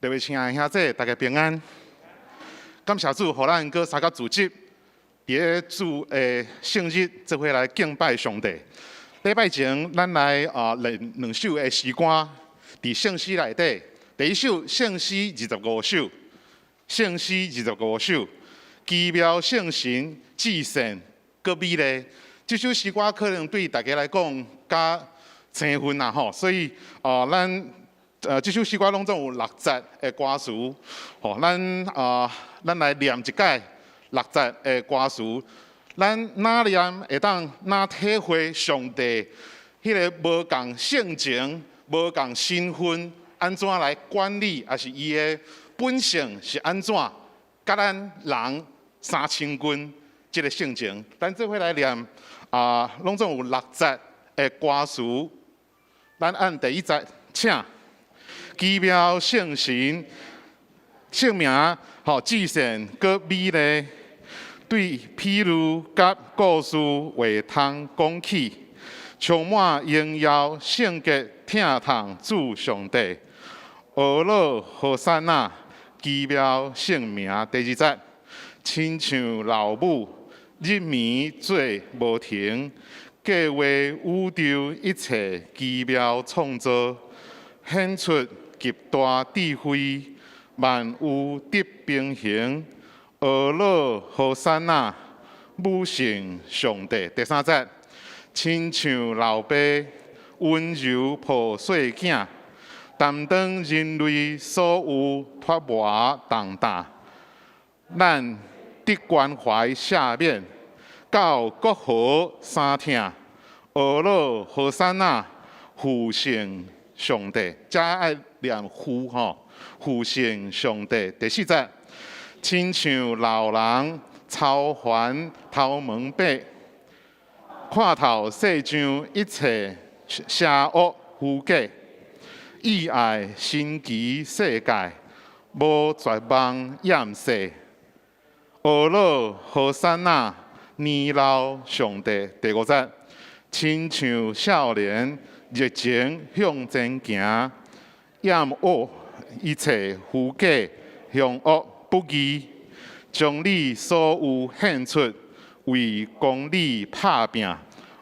各位親愛的兄弟，大家平安。感謝主，予咱閣三個組織，佇咧主的聖日做伙來敬拜上帝。禮拜前，咱來啊練兩首的詩歌，佇聖詩內底，第一首聖詩二十五首，聖詩二十五首，奇妙聖神至聖閣美麗。這首詩歌可能對大家來講較生分啦吼，所以啊，咱這首詩歌攏總有六節的歌詞，吼，咱來念一擺六節的歌詞。咱若念會當若體會上帝彼个無仝性情、無仝身份，按怎來管理，抑是伊的本性是按怎，佮咱人相親近這个性情。咱做伙來念啊，攏總有六節的歌詞。咱按第一節，請。奇妙聖神，聖名吼，至聖閣美麗，對譬喻佮故事話通講起，充滿榮耀聖潔，疼痛主上帝，呵咾和散那，奇妙聖名。第二節，親像老母日暝做無停，計劃宇宙一切奇妙創造，顯出極大智慧，萬有得平衡。呵咾和散那，母性上帝。第三節，親像老爸溫柔抱細囝，擔當人類所有脫磨重擔，咱得關懷赦免，到國河三疼。呵咾和散那，父性上帝，遮愛念父吼，父性上帝。第四節，親像老人操煩頭毛白，看透世上一切邪惡虛假，意愛神奇世界，無絕望厭世。呵咾和散那，年老上帝。第五節，親像少年熱情向前行，厭惡一切虛假、凶惡不義，將你所有獻出，為公理拍拚。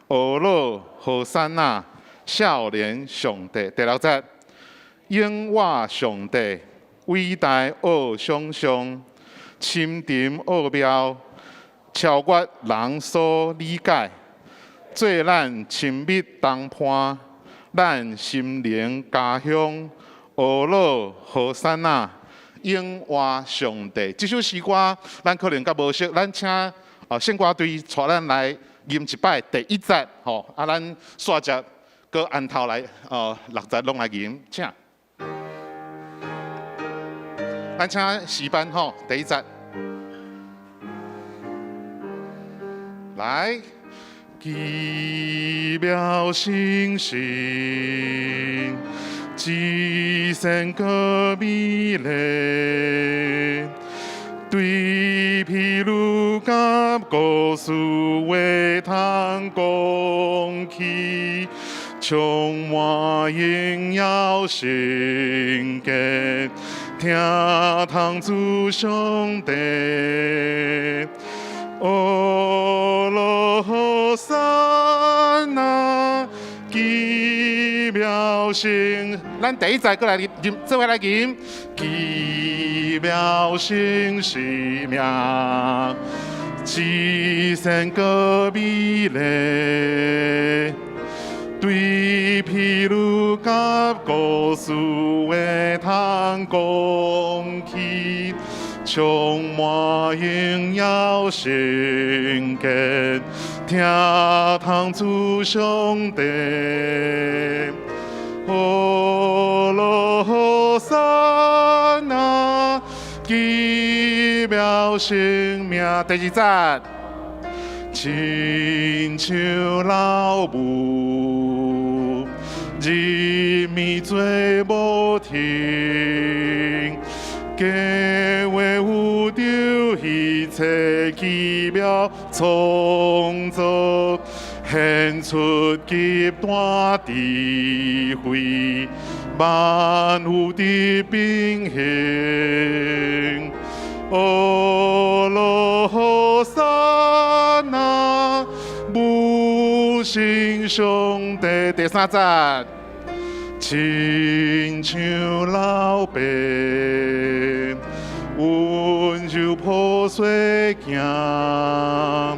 呵咾和散那，少年上帝。第六節，永活上帝，偉大奧想像，深沉奧妙，超越人所理解，做咱親密同伴，咱心靈家鄉。呵咾和散那，永活上帝。這首詩歌，咱可能較無熟，咱請啊聖歌隊帶咱來吟一擺第一節，吼，啊，咱煞接閣按頭來，六節攏來吟，請。咱請詩班吼，第一節。來，奇妙聖神，至聖閣美麗，對譬喻佮故事話通講起，充滿榮耀聖潔，疼痛主上帝。呵咾和散那，奇妙聖，咱第一節閣來吟，做伙來吟。奇妙聖神名，至聖閣美麗，對譬喻佮故事話通講起，充滿榮耀聖潔，疼痛主上帝。呵咾和散那，奇妙聖名。第二節，親像老母，日暝做無停，計劃宇宙一切奇妙創造，顯出極大智慧，萬有的平衡。哦，羅珊那，無形上帝。第三節，親像老爸，溫柔抱細囝，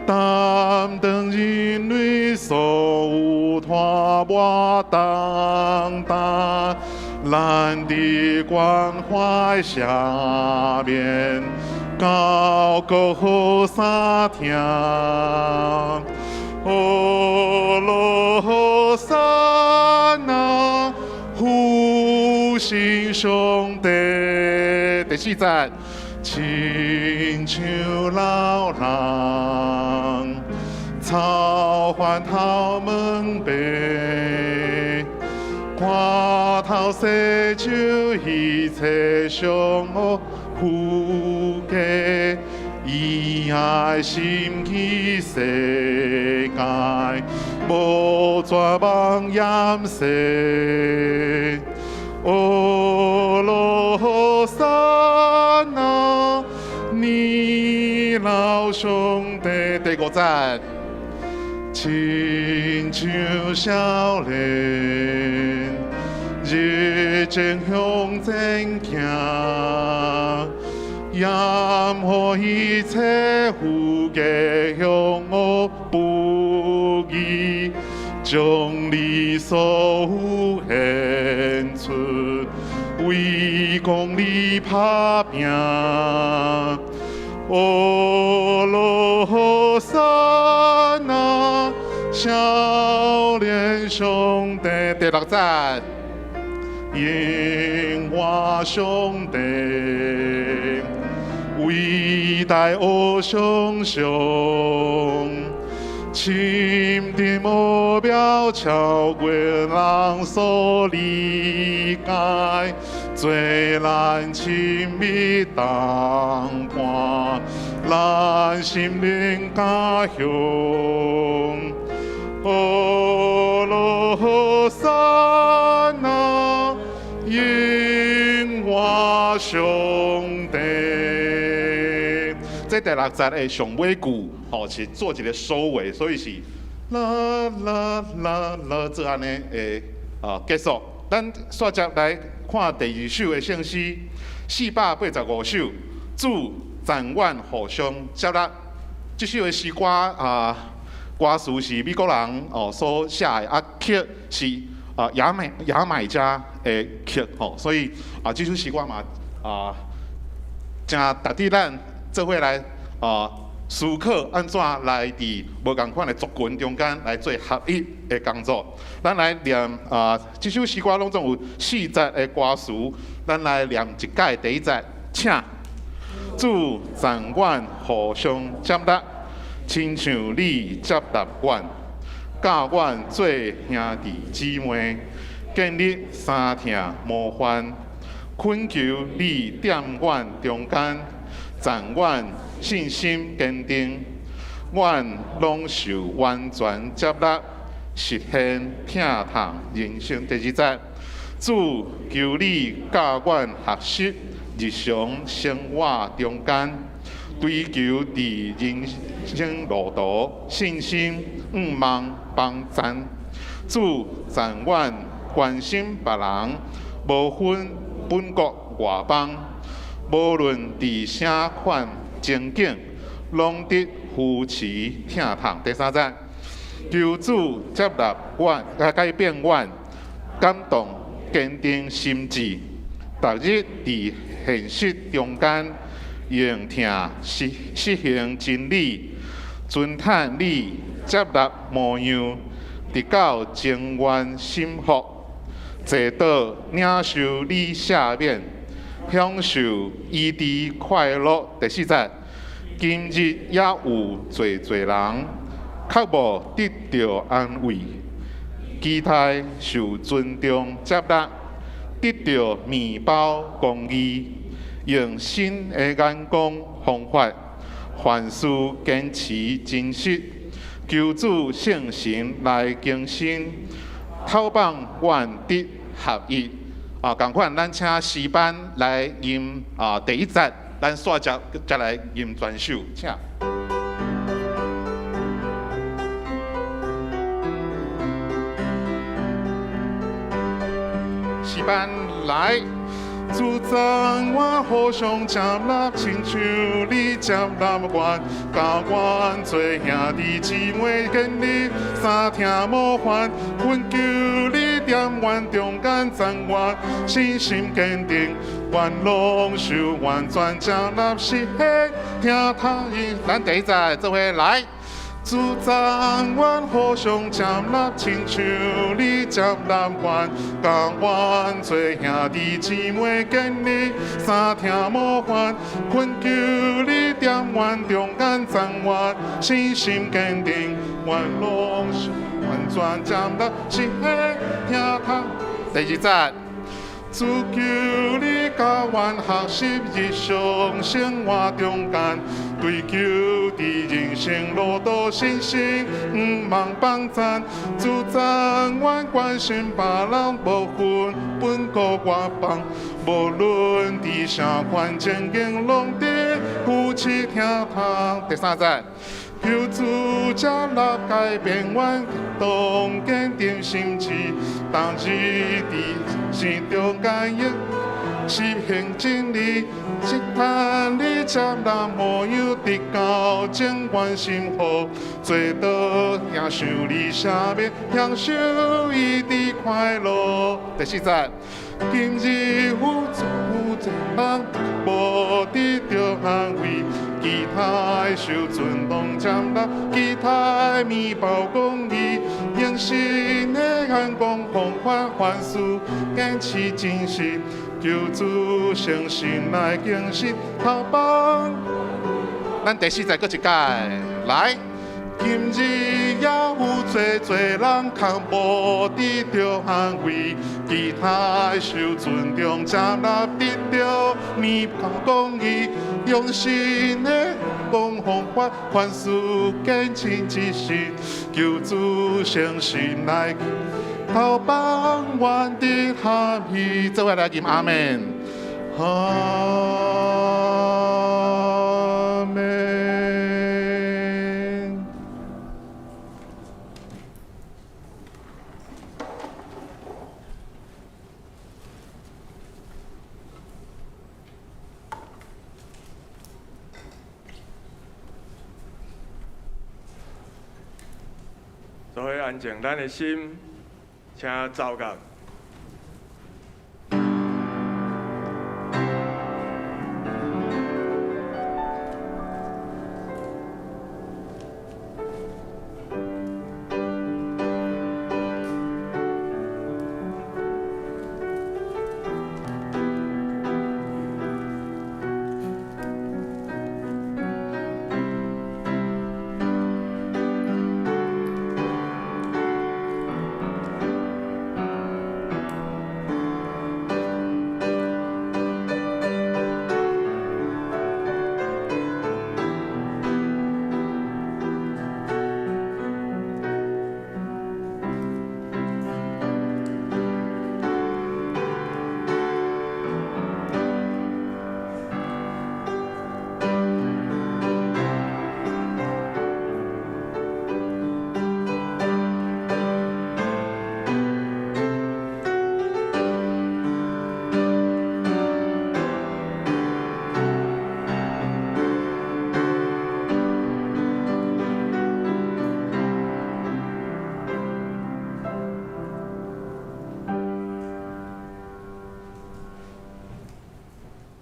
擔當人類所有拖磨重擔，咱佇關懷赦免，高歌予三聽。哦，羅珊那，復興上帝。第四節，親像老人，操煩頭毛白，看透世上一切善惡虛假，以愛心去世界，無絕望掩飾。哦，羅珊那，年老上帝。第五節，親像少年，熱情向前行，厭惡一切虛假向惡不義，將你所有獻出，為公義拍拚。哦，羅珊那，少年上帝。第六節，耶和華上帝，偉大烏想像，深沉奧妙超過人所理解，做咱親密同伴，咱心靈家鄉。哦，羅珊那，耶和華上帝。這第六節的上尾句，吼，是做一個收尾，所以是啦啦啦啦做按呢的結束。咱煞接來看第二首的聖詩，485首，主讚阮互相接納。這首的詩歌啊，歌詞是美國人哦所寫的，啊曲是牙買加的曲吼，所以啊這首詩歌嘛啊，誠值得咱做伙來思考按怎來佇無仝款的族群中間來做合一的工作。咱來念啊，這首詩歌攏總有四節的歌詞，咱來念一擺第一節，請。主讚阮互相接納，親像你接納阮，教阮做兄弟姊妹，建立相疼模範，懇求你踮阮中間，讚阮信心堅定，阮攏受完全接納，實現疼痛人生。第二節，主求你教阮學習日常生活中間，追求佇人生路途信心、向望、幫贊。主讚阮關心別人，無分本國外邦，無論佇啥款情景，攏得扶持疼痛。第三節，求主接納阮，改變阮，感動堅定心志，逐日佇現實中間用疼實行真理，尊嘆你接納模樣，直到情願信服，坐倒領受你赦免，享受醫治快樂。第四節，今日猶有濟濟人，較無得著安慰，期待受尊重接納，得著麵包公義，用新的眼光方法，凡事堅持真實，求主聖神來更新，透放阮得合一。啊，仝款，咱請詩班來吟啊第一節，咱煞接再來吟全首，請。詩班來。主讚我互相接納，親像你接納阮，佮阮做兄弟姊妹建立三聽模範，懇求你踮阮中間讚我信心堅定，願攏受完全接納是聽他音。咱第一節做伙來。主讚阮互相接納，親像你接納阮，佮阮做兄弟姊妹建立三聽模範，懇求你踮阮中間讚阮信心堅定，願攏受完全接納是聽他。第二節。主求你教阮學習日常生活中間，追求佇人生路途信心，毋茫放讚。主讚阮關心別人，無分本國外邦，無論佇啥款情景，攏佇扶持聽通。第三節。求主接納改變阮，當堅定心志，當日佇生中間應實行真理，試探你接納模樣，直到整阮心好，做倒享受你赦免，享受伊的快樂。第四節，今日有有濟人無得著安慰，期待受尊重接納，期待麵包公義，用新的眼光方法，凡事堅持真實，求主誠心來更新頭幫。咱第四節閣一擺來。今日也有濟濟人較無得著安慰，期待受尊重，接納得著麵包公義，用新的講方法，凡事堅持真實，求主誠心來投放阮的合意，做伙來吟阿們，阿們。做伙安靜咱的心，請奏樂。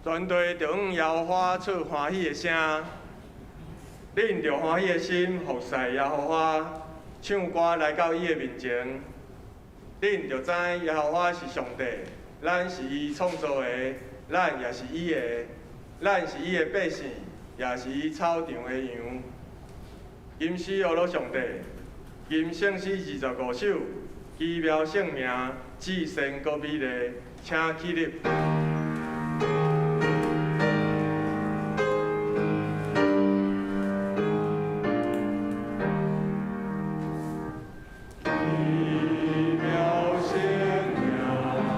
全地著向耶和華出歡喜的聲，恁著歡喜的心服侍耶和華，唱歌來到伊的面前。恁著知耶和華是上帝，咱是伊創造的，咱也是伊的，咱是伊的百姓，也是伊草場的羊。吟詩學樂上帝，吟聖詩25首，奇妙聖名，至聖閣美麗，請起立。奇妙聖名。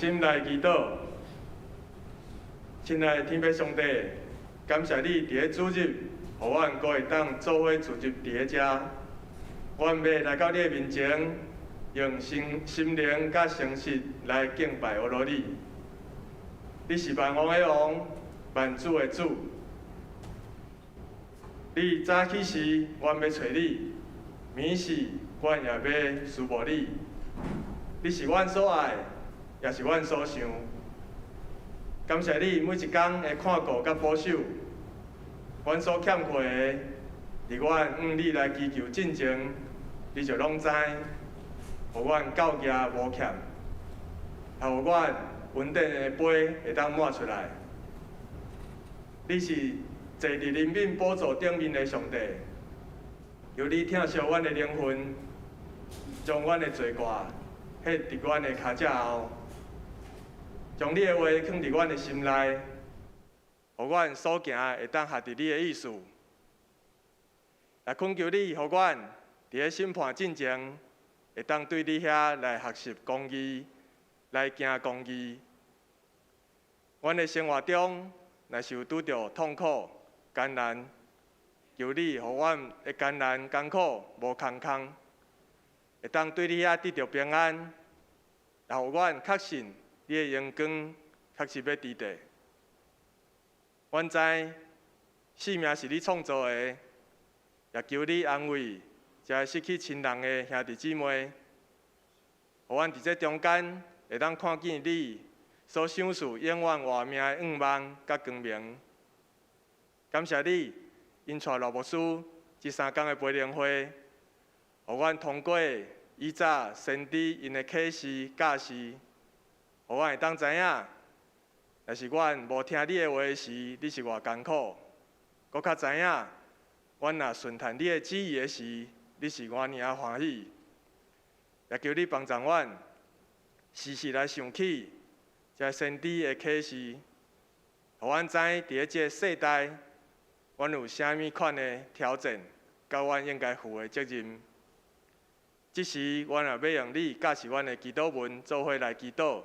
心來祈禱。親愛的天父上帝，感謝你佇咧主日，予阮閣會當做伙聚集佇咧遮。阮欲來到你的面前，用心心靈佮誠實來敬拜阿羅你。你是萬王的王，萬主的主。你早起時，阮欲揣你；暝時，阮也欲思慕你。你是阮所愛，也是阮所想。感謝你每一工的看顧佮保守，阮所欠缺的，佇阮向你來祈求進前，你就攏知，予阮到額無欠，也予阮恩典的杯會當滿出來。你是坐佇憐憫寶座頂面的上帝，求你疼惜阮的靈魂，將阮的罪過歇佇阮的跤跡後，將你的話囥佇阮的心內，予阮所行會當合佇你的意思。來懇求你，予阮佇咧審判進前，會當對你遐來學習公義，來行公義。阮的生活中，若是有拄著痛苦、艱難，求你予阮的艱難艱苦無空空，會當對你遐得著平安，也予阮確信你的榮光確實欲佇地。阮知生命是你創造的，也求你安慰這失去親人的兄弟姊妹，予阮佇這中間會當看見你所賞賜永遠活命的願望佮光明。感謝你，𪜶帶羅牧師這3工的培靈會，予阮通過以早先知𪜶的啟示教示，予阮會當知影，若是阮無聽你的話時，你是偌艱苦；閣較知影，阮若順從你的旨意的時，你是偌爾仔歡喜。也求你幫助阮，時時來想起這先知的啟示，予阮知佇咧這个世代，阮有啥物款的挑戰，佮阮應該負的責任。這時，阮也欲用你教示阮的祈禱文做伙來祈禱。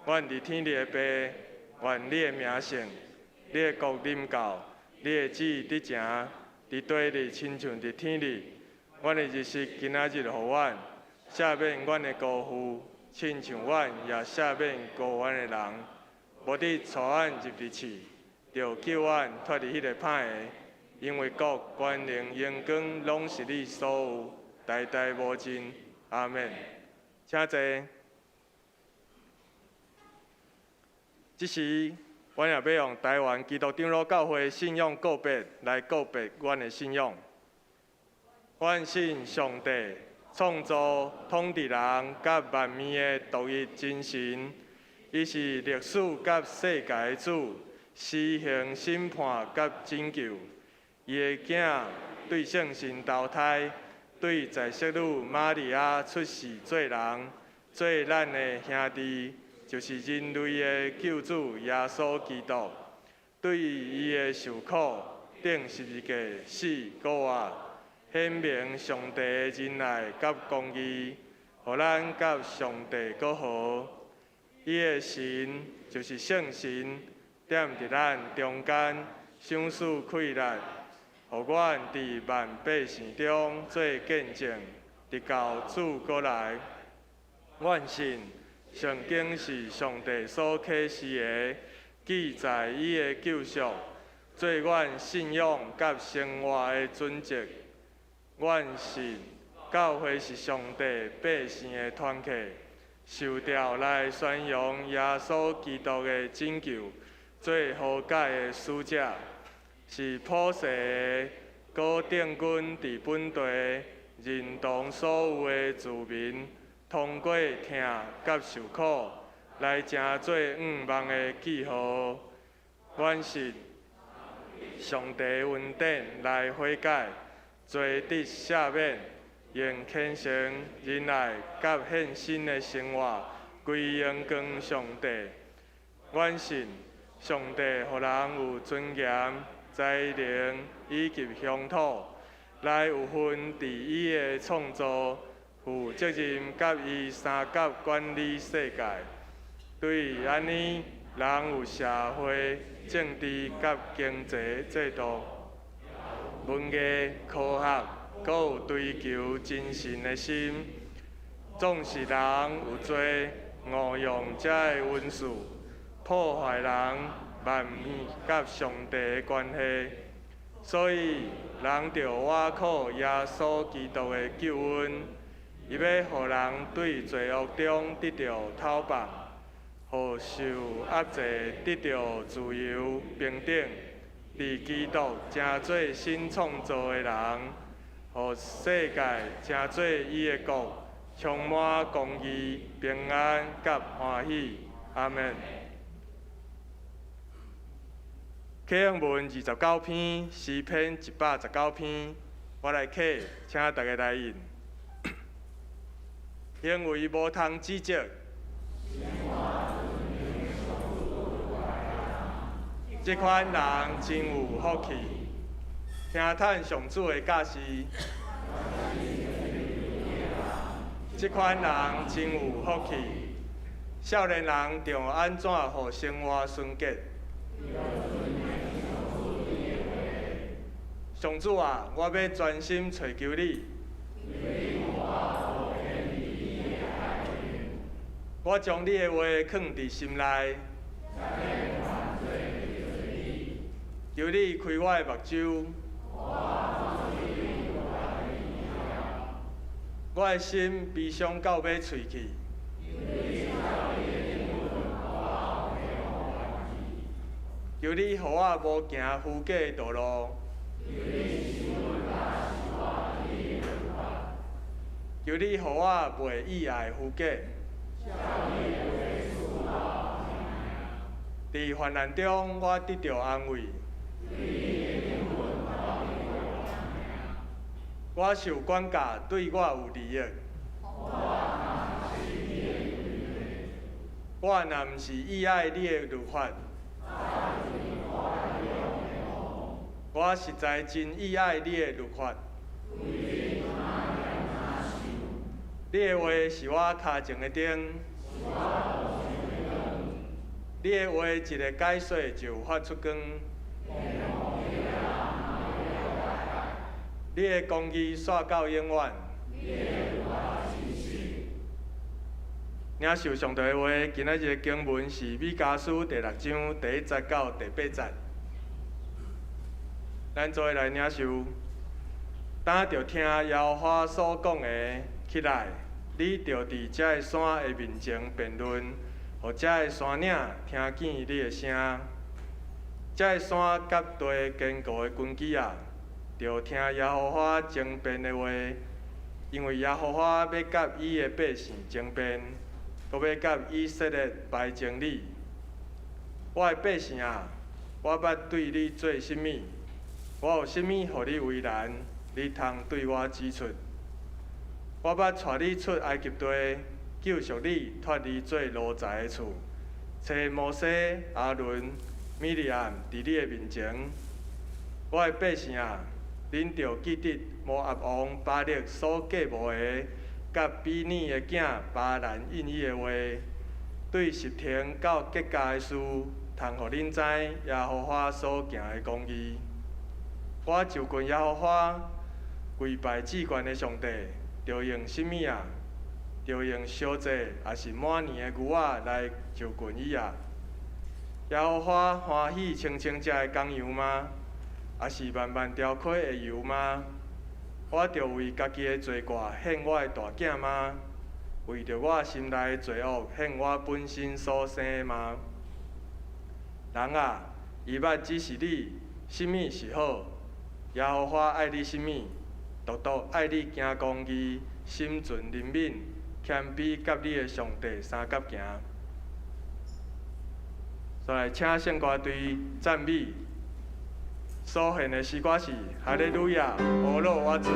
阮佇天裡的父，願你的名聖，你的國臨到，你的旨意得成，佇地裡親像佇天裡。阮的日食今仔日予阮，赦免阮的辜負，親像阮也赦免辜負阮的人。無得帶阮入佇試，著救阮脫離彼个歹的，因為國、權能、榮光攏是你所有，代代無盡。阿們。請坐。這時，阮也欲用台灣基督長老教會信仰告白來告白阮的信仰。阮信上帝，創造統治人佮萬物的獨一真神，伊是歷史佮世界的主，施行審判佮拯救。伊的囝對聖神投胎，對在聖女瑪利亞出世做人，做咱的兄弟，就是人類的救主耶穌基督。對伊的受苦，釘十字架死閣活，顯明上帝的仁愛佮公義，予咱佮上帝閣和。伊的神就是聖神，踮佇咱中間，賞賜氣力，予阮佇萬百姓中做見證，直到主閣來。阮信聖經是上帝所啟示的，記載伊的救贖，做阮信仰佮生活的準則。阮信教會是上帝百姓的團體，受召來宣揚耶穌基督的拯救，做和解的使者，是普世的高定軍佇本地認同所有的住民，通過疼佮受苦，來成做向望的記號。阮信上帝恩典來悔改，罪得赦免，用虔誠、仁愛佮獻身的生活，歸榮光上帝。阮信上帝予人有尊嚴、才能以及鄉土，來有份佇伊的創造，負責任佮伊相佮管理世界。對按呢，人有社會、政治佮經濟制度、文藝、科學，閣有追求真神的心。總是人有罪，誤用這个恩賜，破壞人萬物佮上帝的關係。所以人著倚靠耶穌基督的救恩，伊欲予人對罪惡中得著透放，予受壓制得著自由平等，佇基督成做新創造的人，予世界成做伊的國，充滿公義、平安佮歡喜。阿們。啟應文29篇，詩篇119篇，我來啟，請大家來應。行為無通指責，這款人真有福氣，聽趁上主的教示。這款人真有福氣，少年人著按怎予生活純潔？上主啊，我欲專心揣求你。我將你的話囥佇心內。求你開我的目睭。我的心悲傷到欲碎去。求你予我無行虛假的道路。求你予我袂意愛虛假。佇患難中，我得著安慰。我受管教對我有利益。我若毋是意愛你的律法，我實在真意愛你的律法。你的話是我跤前的燈，你的話一个解說就發出光。你的公義煞到永遠。領受上帝的話，今仔日的經文是彌迦書第六章第一節到第八節。咱做伙來領受，當著聽耶和華所講的，起來，你著佇這个山的面前辯論，予這个山嶺聽見你的聲。這个山佮地堅固的根基啊，著聽耶和華爭辯的話，因為耶和華欲佮伊的百姓爭辯，閣欲佮以色列排爭理。我的百姓啊，我捌對你做啥物？我有啥物予你為難？你通對我指出？我捌帶你出埃及地，救贖你脫離做奴才的厝，差摩西、亞倫、米利暗佇你的面前。我的百姓啊，恁著記得摩押王巴勒所計謀的，佮比擬的囝巴蘭應伊的話，對實行到結界的事，通予恁知耶和華所行的公義。我就近耶和華，跪拜至懸的上帝，著用啥物啊？著用燒祭，抑是滿年的牛仔來就近伊啊？耶和華歡喜清清隻的公羊嗎？抑是慢慢雕刻的油嗎？我著為家己的罪過獻我的大囝嗎？為著我心內的罪惡獻我本身所生的嗎？人啊，伊捌指示你啥物是好，耶和華愛你啥物，獨獨愛你行公義，心存憐憫，謙卑佮你的上帝相佮行。煞來請聖歌隊讚美，所獻的詩歌是《哈利路亞，阿樂我主》。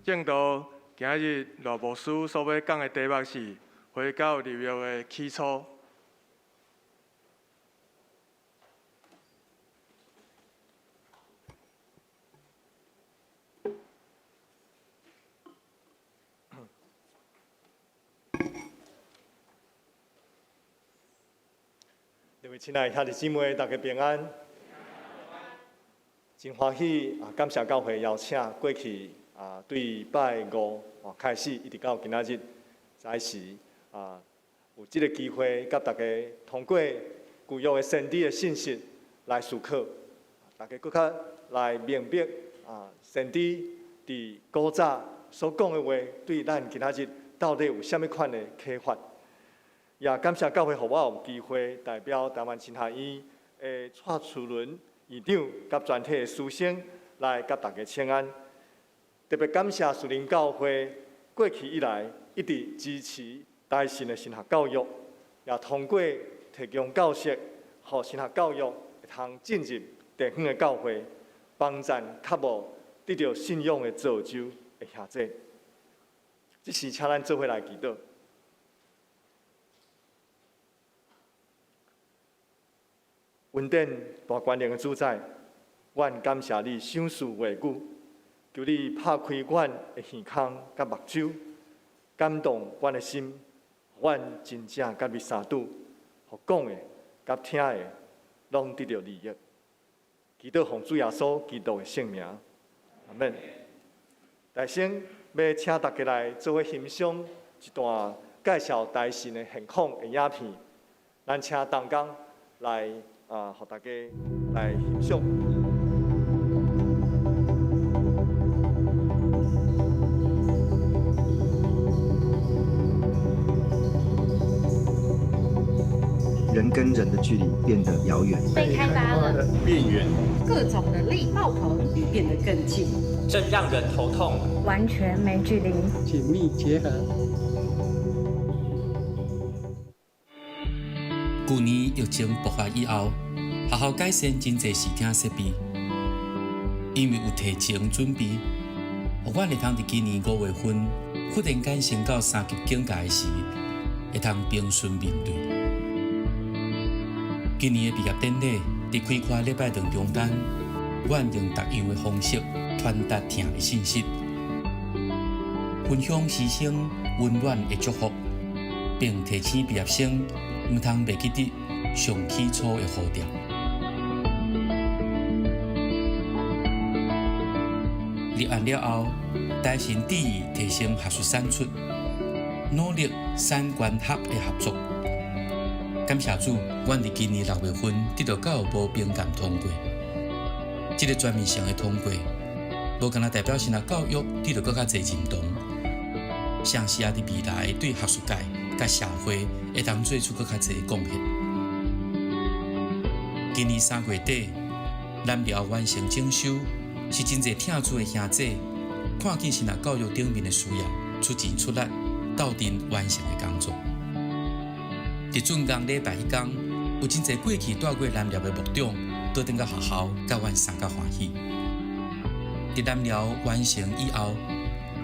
證道今日賴牧師所欲講的題目是回教立約的起初。各位親愛的兄弟姊妹，大家平安。真歡喜啊！感謝教會邀請，過去啊，對拜五開始，一直到今仔日早時啊，有這個機會，佮大家通過舊約的先知的信息來思考，大家閣較來明白啊，先知佇古早所講的話，對咱今仔日到底有啥物款的啟發？也感謝教會，予我有機會代表台灣神學院的蔡慈倫院長佮全體的師生來佮大家請安。特別感謝樹林教會過去以來一直支持台神的神學教育，也通過提供教室，予神學教育會通進入地方的教會，幫贊較無得著信仰的造就的兄弟。這時，請咱做伙來祈禱。恩典大權能的主宰，阮感謝你賞賜話語，求你拍開阮的耳孔佮目睭，感動阮的心，阮真正佮你相拄，予講的佮聽的攏得著利益。祈禱奉主耶穌基督的聖名，阿們。大先欲請大家來做伙欣賞一段介紹台神的現況的影片，咱請同工來。啊，予大家來欣賞。人跟人的距離變得遙遠，被開發了，變遠，各種的力爆棚，變得更近，正讓人頭痛，完全沒距離，緊密結合。舊年疫情爆發以後，學校改善真濟視聽設備，因為有提前準備，予阮會通佇今年5月份忽然間升到3級警戒時，會通平順面對。今年的畢業典禮佇開課禮拜堂中間，阮用特樣的方式傳達疼的信息，分享師生溫暖的祝福，並提醒畢業生毋通袂記得上起初的呼召。立案了後，台神致意提升學術產出，努力產官學的合作。感謝主，阮佇今年6月份得到教育部評鑑通過。這個全面性的通過，無干焦代表神學教育得到閣較濟認同，相信也佇未來對學術界佮社會會當做出閣較濟貢獻。今年3月底，南寮完成整修，是真濟疼主的兄弟看見神學教育頂面的需要，出錢出力鬥陣完成的工作。佇竣工禮拜彼工，有真濟過去蹛過南寮的牧長，倒轉到學校，佮阮相佮歡喜。佇南寮完成以後，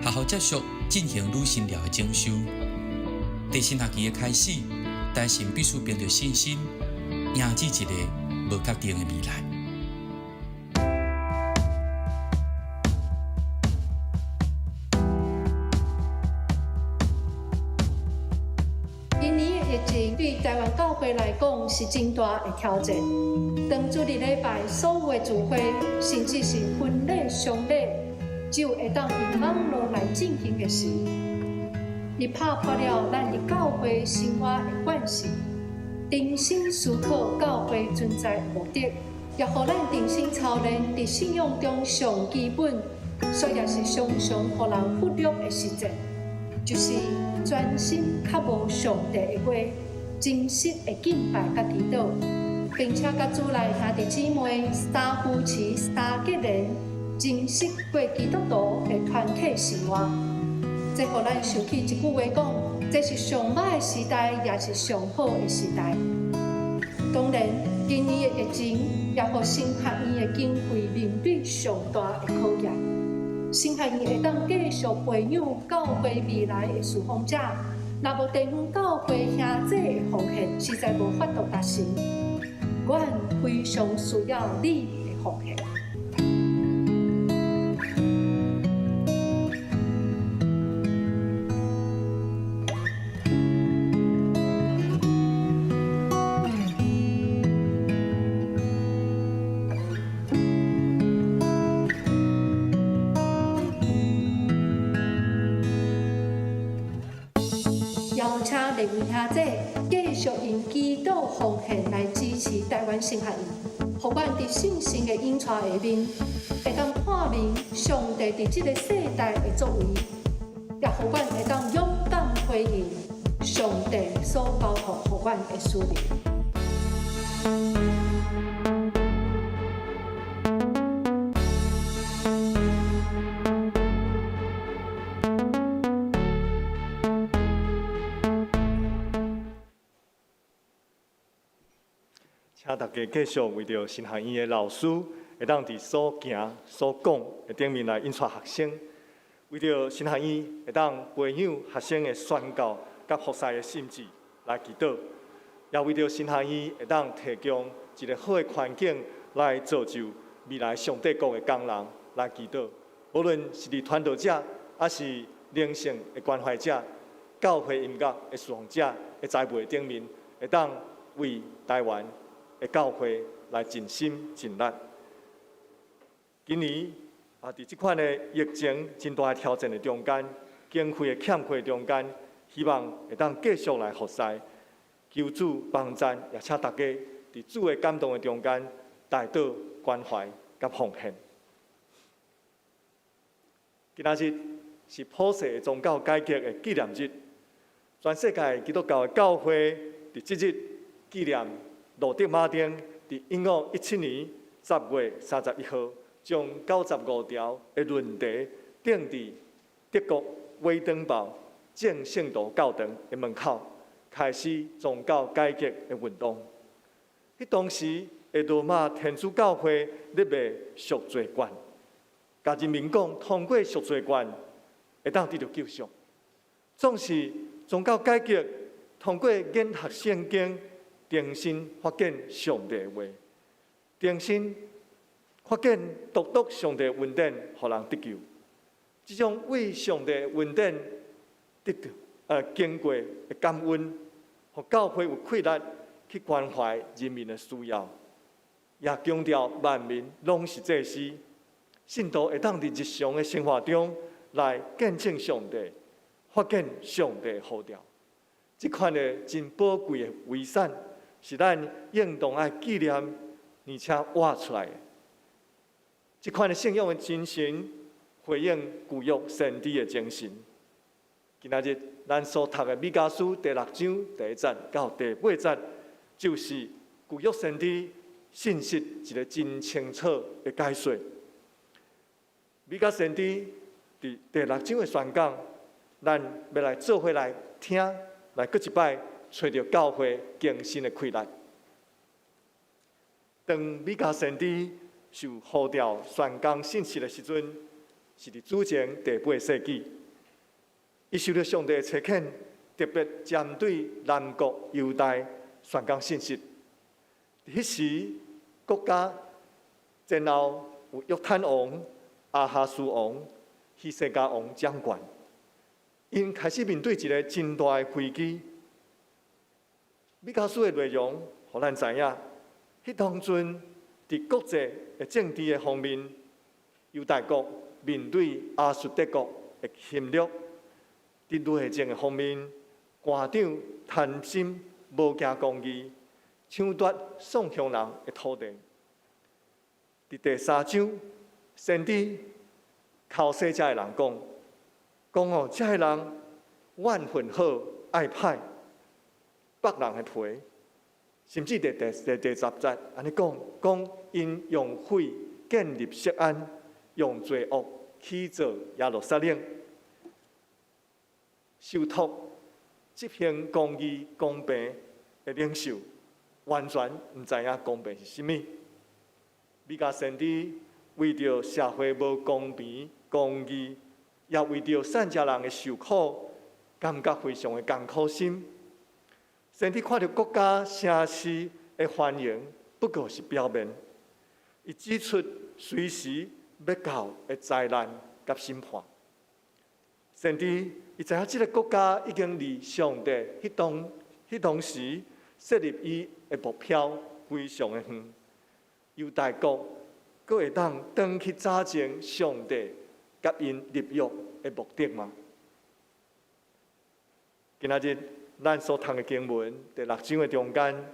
學校繼續進行女神寮的整修。佇新學期的開始，台神必須憑著信心，迎接一個無確定的未來。今年的疫情對台灣教會來講是真大的挑戰。當主日禮拜所有的聚會，甚至是婚禮、喪禮，只有會當用網路來進行的時，伊拍破了咱佇教會生活的慣性，重新思考教會存在的目的，也予咱重新操練佇信仰中上基本，所以也是常常予人忽略的實踐，就是專心渴慕上帝的話，真實的敬拜佮祈禱，並且佮主內兄弟姊妹三扶持、三結連，真實過基督徒的團體生活。這予咱想起一句話講：這是上歹的時代，也是上好的時代。當然，今年的疫情也予神學院的經費面對上大的考驗。神學院會當繼續培養教會未來的事奉者。若無地方教會兄弟的奉獻，實在無法度達成。阮非常需要你的奉獻。邀請立位兄弟繼續用祈禱奉獻來支持台灣神學院，予阮佇聖神的引帶下面，會當看明上帝佇這个世代的作為，也予阮會當勇敢回應上帝所交託予阮的使命。請大家繼續為著神學院的老師，會當佇所行所講的頂面來引帶學生，為著神學院會當培養學生的宣教佮服侍的心志來祈禱，也為著神學院會當提供一个好的環境來造就未來上帝國的工人來祈禱。無論是佇傳道者，抑是靈性的關懷者、教會音樂的事奉者的栽培頂面，會當為台灣的教會來盡心盡力。今年啊，佇這款的疫情真大的挑戰的中間，經費的欠缺中間，希望會當繼續來服侍，求主幫贊，也請大家佇主的感動的中間，代禱關懷佮奉獻。今仔日是普世宗教改革的紀念日，全世界基督教的教會佇這日紀念路德馬丁佇1517年10月31號，將95條的論題釘佇德國威登堡正聖堂教堂的門口，開始宗教改革的運動。彼當時的羅馬天主教會咧賣贖罪券，共人民講通過贖罪券會當得著救贖。總是宗教改革通過研讀聖經，重新發現上帝的話，重新發現獨獨上帝恩典，予人得救。這種為上帝恩典得到經過的感恩，予教會有氣力去關懷人民的需要，也強調萬民攏是祭司，信徒會當佇日常的生活中來見證上帝，發現上帝的呼召。這款的真寶貴的遺產，是咱應當愛紀念，而且活出來的。這款的信仰的精神，回應舊約先知的精神。今仔日咱所讀的彌迦書第六章第一節到第八節，就是舊約先知信息一个真清楚的解說。彌迦先知佇第六章的宣講，咱欲來做伙來聽，來閣一擺揣著教會更新的氣力。當彌迦先知受呼召宣講信息的時陣，是佇主前第八世紀。伊受著上帝的差遣，特別針對南國猶大宣講信息。彼時國家前後有約坦王、亞哈斯王、希西家王掌權，𪜶開始面對一个真大的危機。彌迦書的內容，予咱知影，彼當陣佇國際的政治的方面，猶大國面對亞述帝國的侵略；佇內政的方面，官長貪心無行公義，搶奪宋鄉人的土地。佇第三章，先知口說遮的人講，講哦，遮的人怨恨好愛歹，剝人的皮，甚至佇第十節按呢講，講𪜶用血建立錫安，用罪惡起造耶路撒冷，受託執行公義公平的領袖，完全毋知影公平是啥物。彌迦先知為著社會無公平公義，也為著散迦人的受苦，感覺非常的艱苦心。先知看著國家城市的繁榮，不過是表面。伊指出隨時欲到的災難佮審判。先知伊知影這个國家已經離上帝彼當時設立伊的目標非常的遠。猶大國閣會當轉去早前上帝佮𪜶立約的目的嗎？今仔日咱所讀的經文第六章的中間，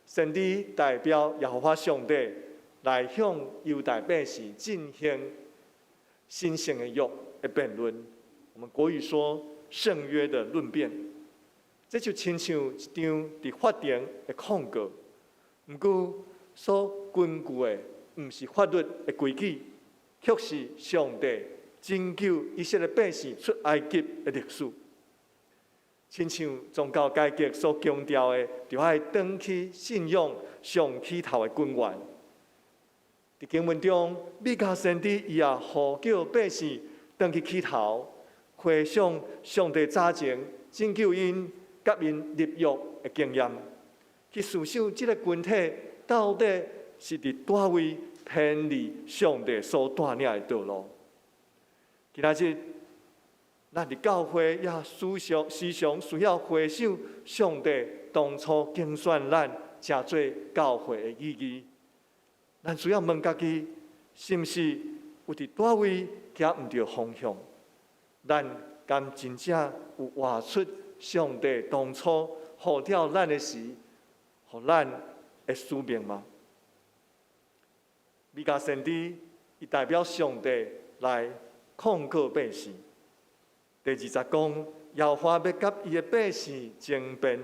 先知代表耶和華上帝來向猶大百姓進行神聖的約的辯論。我們國語說聖約的論辯，這就親像一場佇法庭的控告。毋過所根據的毋是法律的規矩，卻是上帝拯救以色列百姓出埃及的歷史。親像宗教改革所強調的，著愛轉去信仰上起頭的根源。佇經文中，米迦先知伊也呼叫百姓轉去起頭，回想上帝早前拯救𪜶、佮𪜶立約的經驗，去思想這个群體到底是佇佗位偏離上帝所帶領的道路。今仔日，咱佇教會也時常時常需要回想上帝當初揀選咱成做教會的意義。咱需要問家己，是毋是有佇佗位行毋著方向？咱敢真正有活出上帝當初呼召咱的時，予咱的使命嗎？米迦先知伊代表上帝來控告百姓。第二節講，耶和華欲佮伊的百姓爭辯，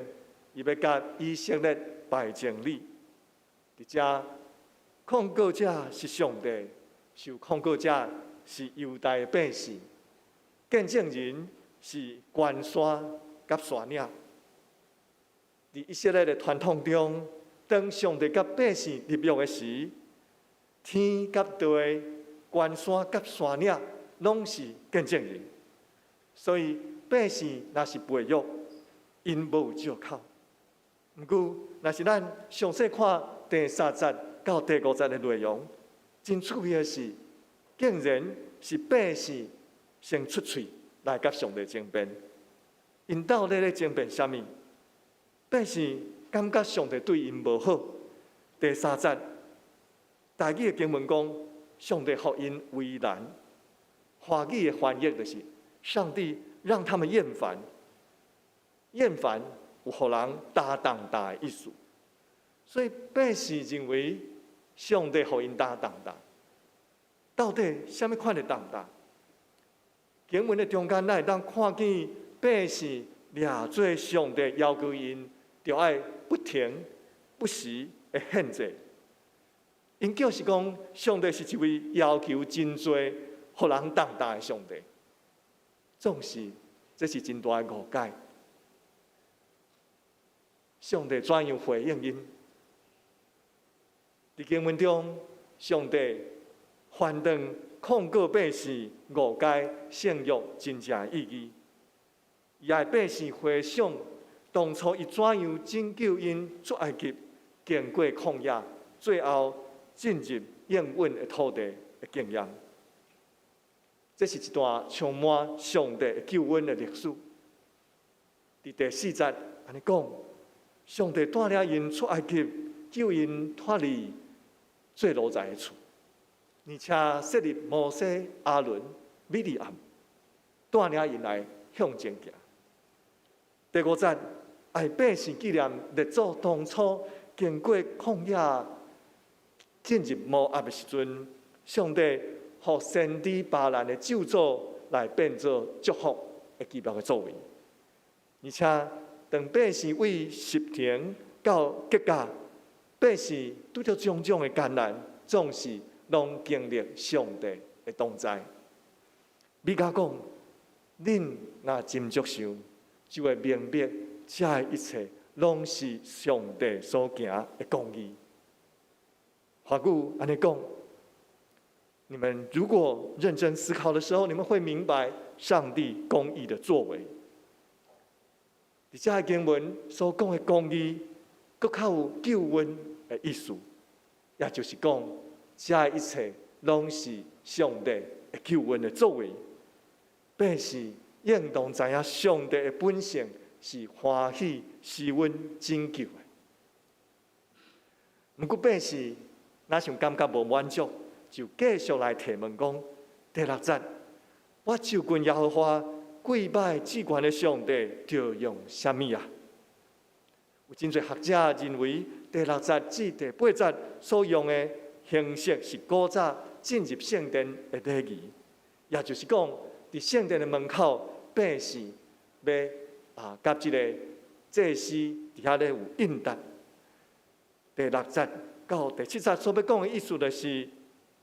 伊欲佮以色列敗爭理。佇遮控告者是上帝，受控告者是猶大的百姓，見證人是關山佮山嶺。佇以色列的傳統中，當上帝佮百姓立約的時，天佮地、關山佮山嶺，攏是見證人。所以百姓若是背約，𪜶無藉口。毋過，若是咱詳細看第三節到第五節的內容，真趣味的是，竟然是百姓先出喙來佮上帝爭辯。𪜶到底咧爭辯啥物？百姓感覺上帝對𪜶無好。第三節，台語的經文講，上帝予𪜶為難。華語的翻譯就是，上帝讓他們厭煩。厭煩有予人擔重擔的意思，所以百姓認為上帝予𪜶擔重擔。到底啥物款的重擔？經文的中間，咱會當看見百姓掠做上帝要求𪜶，著愛不停不時的獻祭。𪜶就是講，上帝是一位要求真濟、予人重擔的上帝。總是，這是真大的誤解。上帝怎樣回應𪜶？佇經文中，上帝翻轉控告百姓誤解聖約真正的意義。伊愛百姓回想當初伊怎樣拯救𪜶出埃及，經過曠野，最後進入應允的土地的經驗。這是一段充滿上帝的救恩的歷史。佇第四節按呢講，上帝帶領𪜶出埃及，救𪜶脫離做奴才的厝，而且設立摩西、亞倫、米利暗，帶領𪜶來向前行。第五節，愛百姓紀念列祖當初經過曠野進入摩押的時陣，上帝予先知巴蘭的咒詛來變做祝福的奇妙的作為。而且當百姓對實亭到吉甲，百姓拄著種種的艱難，總是攏經歷上帝的同在。米迦講，恁若斟酌想，就會明白，這一切攏是上帝所行的公義。華語按呢講，你們如果認真思考的時候，你們會明白上帝公義的作為。佇這個經文所講的公義，閣較有救恩的意思，也就是講，這一切攏是上帝的救恩的作為。百姓應當知影上帝的本性是歡喜施恩拯救的。毋過百姓若像感覺無滿足，就繼續來提問講：第六節，我就近耶和華跪拜至懸的上帝，著用啥物啊？有真濟學者認為，第六節至第八節所用的形式是古早進入聖殿的禮儀，也就是講，佇聖殿的門口，百姓欲佮這个祭司佇遐咧有應答。第六節到第七節所欲講的意思就是，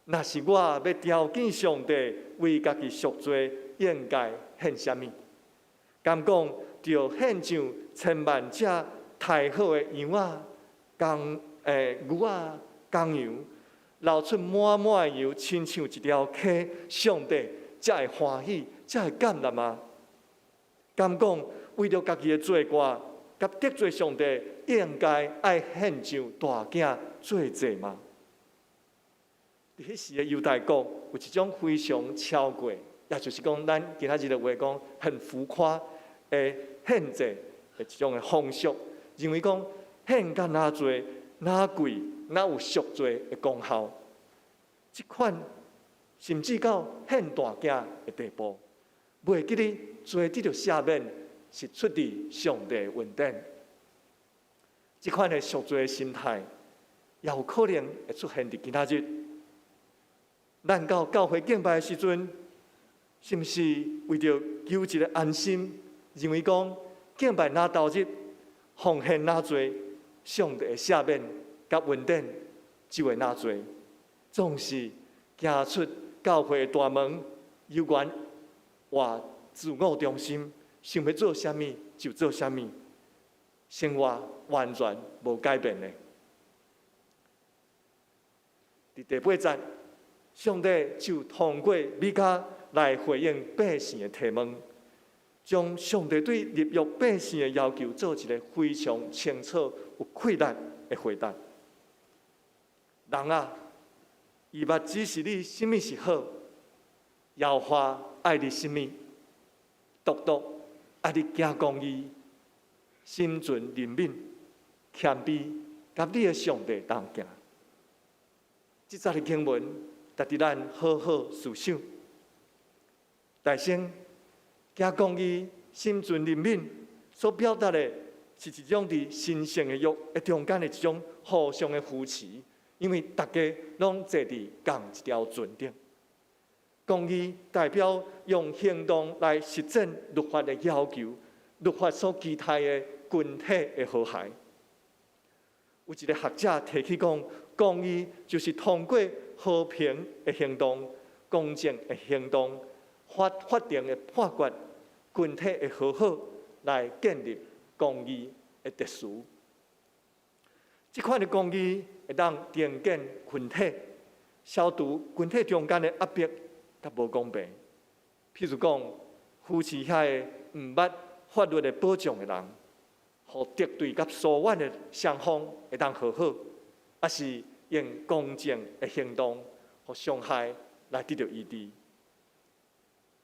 若是我欲調見上帝為家己贖罪，應該獻啥物？敢講著獻上千萬隻刣好的羊仔、公牛仔、公羊，流出滿滿的油，親像一條溪，上帝才會歡喜，才會感恩嗎？敢講為著家己的罪過，佮得罪上帝，應該愛獻上大囝做祭嗎？佇彼時的猶大國有一種非常超過，也就是講咱今仔日的話講很浮誇的獻祭的一種的風俗，認為講獻甲若濟、若貴、若有贖罪的功效。這款甚至到獻大囝的地步，袂記得罪得著赦免是出自上帝的恩典。這款的贖罪的心態，也有可能會出現佇今仔日。咱到教會敬拜的時陣，是毋是為著求一个安心，認為講敬拜若投入，奉獻若濟，上帝的赦免佮恩典就會若濟，總是行出教會的大門，猶原活自我中心，想欲做啥物就做啥物，生活完全無改變的。佇第八節，上帝就通過米迦來回應百姓的提問，將上帝對立約百姓的要求做一个非常清楚、有氣力的回答。人啊，伊捌指示你啥物是好，耶和華愛你啥物，獨獨愛你行公義，心存憐憫，謙卑，佮你的上帝同行。這節的經文值得咱好好思想。大先，行公義、心存憐憫，所表達的是一種佇神聖的約的中間的一種互相的扶持，因為大家攏坐佇仝一條船頂。公義代表用行動來實踐律法的要求，律法所期待的群體的和諧。有一个學者提起講，公義就是通過和平的行動、公正的行動、法庭的判決、群體的和好來建立公義的秩序。這款的公義會當重建群體，消除群體中間的壓迫佮無公平。譬如講，扶持遐个毋捌法律的保障的人，予敵對佮疏遠的雙方會當和好，抑是用公正的行動，予傷害來得著醫治。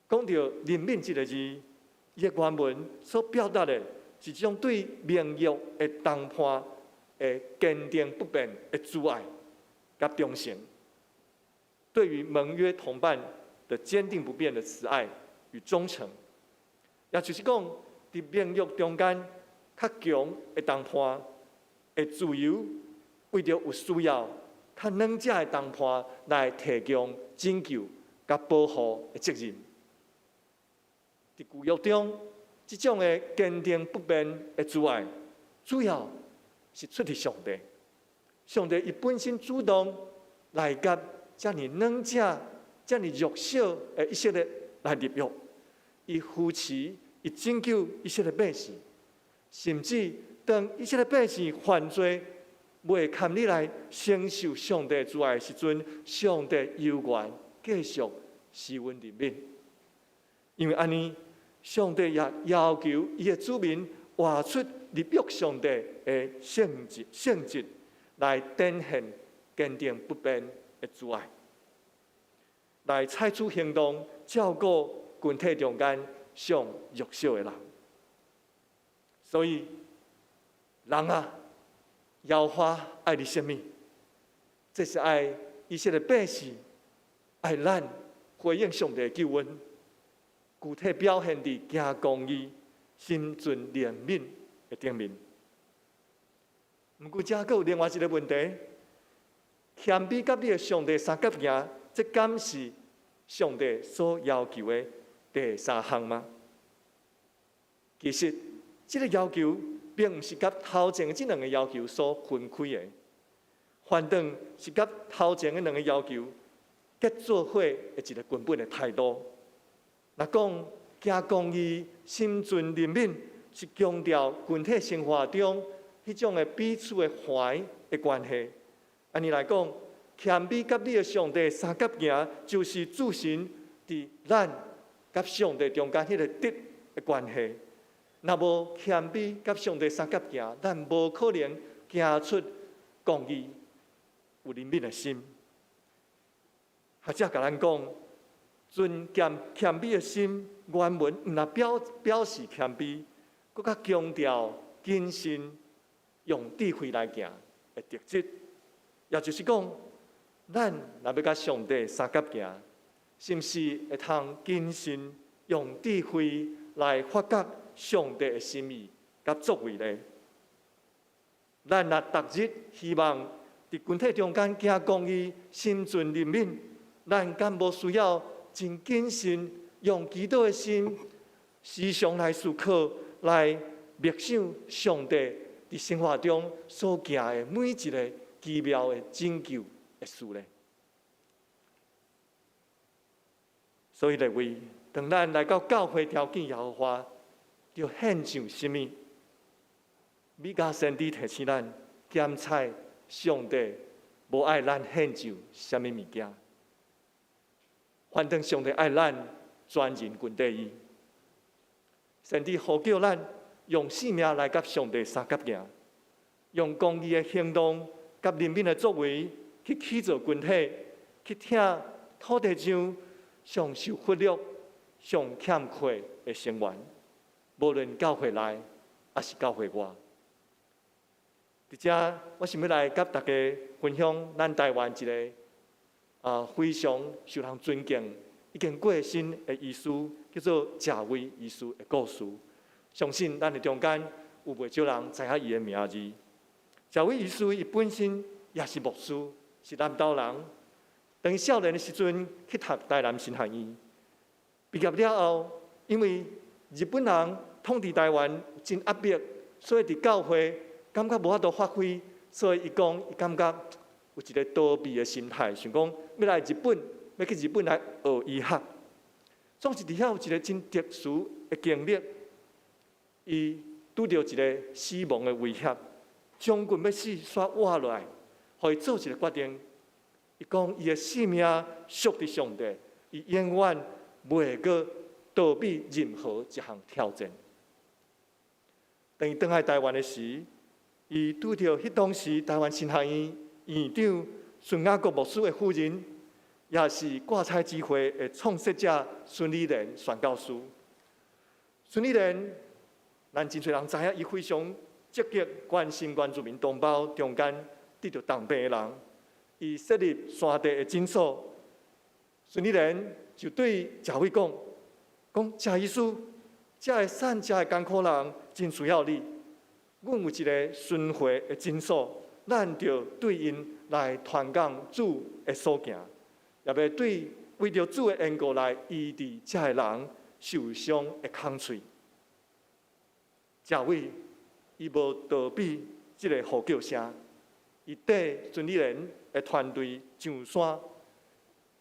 講著憐憫這个字，伊的原文所表達的是一種對盟約的同伴的堅定不變的慈愛佮忠誠，對於盟約同伴的堅定不變的慈愛與忠誠，也就是講，佇盟約中間較強的同伴會自由為著有需要較軟者的同伴來提供拯救佮保護的責任。佇舊約中，這種的堅定不變的慈愛，主要是出自上帝。上帝伊本身主動來佮遮爾軟者、遮爾弱小的以色列來立約，伊扶持、伊拯救以色列百姓，甚至當以色列百姓犯罪，袂堪得來承受上帝慈愛的時陣，上帝猶原繼續施恩憐憫。因為按呢，上帝也要求伊的子民活出立約上帝的聖潔，聖潔來展現堅定不變的慈愛，來採取行動照顧群體中間上弱小的人。所以，人啊，耶和華愛你啥物？這是愛以色列百姓愛咱回應上帝的救恩，具體表現佇行公義、心存憐憫的頂面。毋過，這閣有另外一個問題：謙卑佮你的上帝相佮行，這敢是上帝所要求的第三項嗎？其實，這個要求並毋是佮頭前的這兩個要求所分開的，反倒是佮頭前的兩個要求結做伙的一個根本的態度。若講行公義、心存憐憫，是強調群體生活中彼種的彼此的環的關係。按呢來講，謙卑佮你的上帝相佮行，就是諸神佇咱佮上帝中間彼個直的關係。若無謙卑佮上帝相佮行，咱無可能行出公義、有憐憫的心。學者共咱講，存謙謙卑的心，原文毋但表表示謙卑，閣較強調謹慎用智慧來行的特質。也就是講，咱若欲佮上帝相佮行，是毋是會通謹慎用智慧來發覺上帝的心意佮作為呢？咱若逐日希望佇群體中間行公義、心存憐憫，咱敢無需要真謹慎用祈禱的心，時常來思考、來默想上帝佇生活中所行的每一個奇妙的拯救的事呢？所以各位，當咱來到教會朝見耶和華，著獻上啥物？米迦先知提醒咱檢採上帝無愛咱獻上啥物物件，反正上帝愛咱全人跟綴伊。先知呼叫咱用性命來佮上帝相佮行，用公義的行動佮憐憫的作為去起造群體，去疼土地上上受忽略、上欠缺的成員，無論教會內抑是教會外。佇遮，我想欲來佮大家分享咱台灣一个啊非常受人尊敬、已經過身的醫師，叫做謝威醫師的故事。相信咱的中間有袂少人知影伊的名字。謝威醫師伊本身也是牧師，是南投人。當伊少年的時陣去讀台南神學院，畢業了後，因為日本人統治台灣真壓迫，所以佇教會感覺無法度發揮，所以伊講伊感覺有一個逃避的心態，想講欲來日本，欲去日本來學醫學。總是佇遐有一個真特殊的經歷，伊拄著一個死亡的威脅，將近欲死，煞活落來，予伊做一個決定。伊講伊的性命屬佇上帝，伊永遠袂閣逃避任何一項挑戰。當伊轉來台灣的時，伊拄著彼當時台灣神學院院長孫雅各牧師的夫人，也是掛彩之會的創設者孫理蓮宣教師。孫理蓮，咱真濟人知影，伊非常積極關心原住民同胞中間得著重病的人。伊設立山地的診所，孫理蓮就對謝偉講：講謝醫師，遮的散遮的艱苦人真需要你。阮有一个巡迴的診所，咱著對𪜶來傳講主的所行，也欲對為著主的緣故來醫治遮的人受傷的空喙。謝偉伊無逃避這个呼叫聲，伊綴孫理蓮的團隊上山，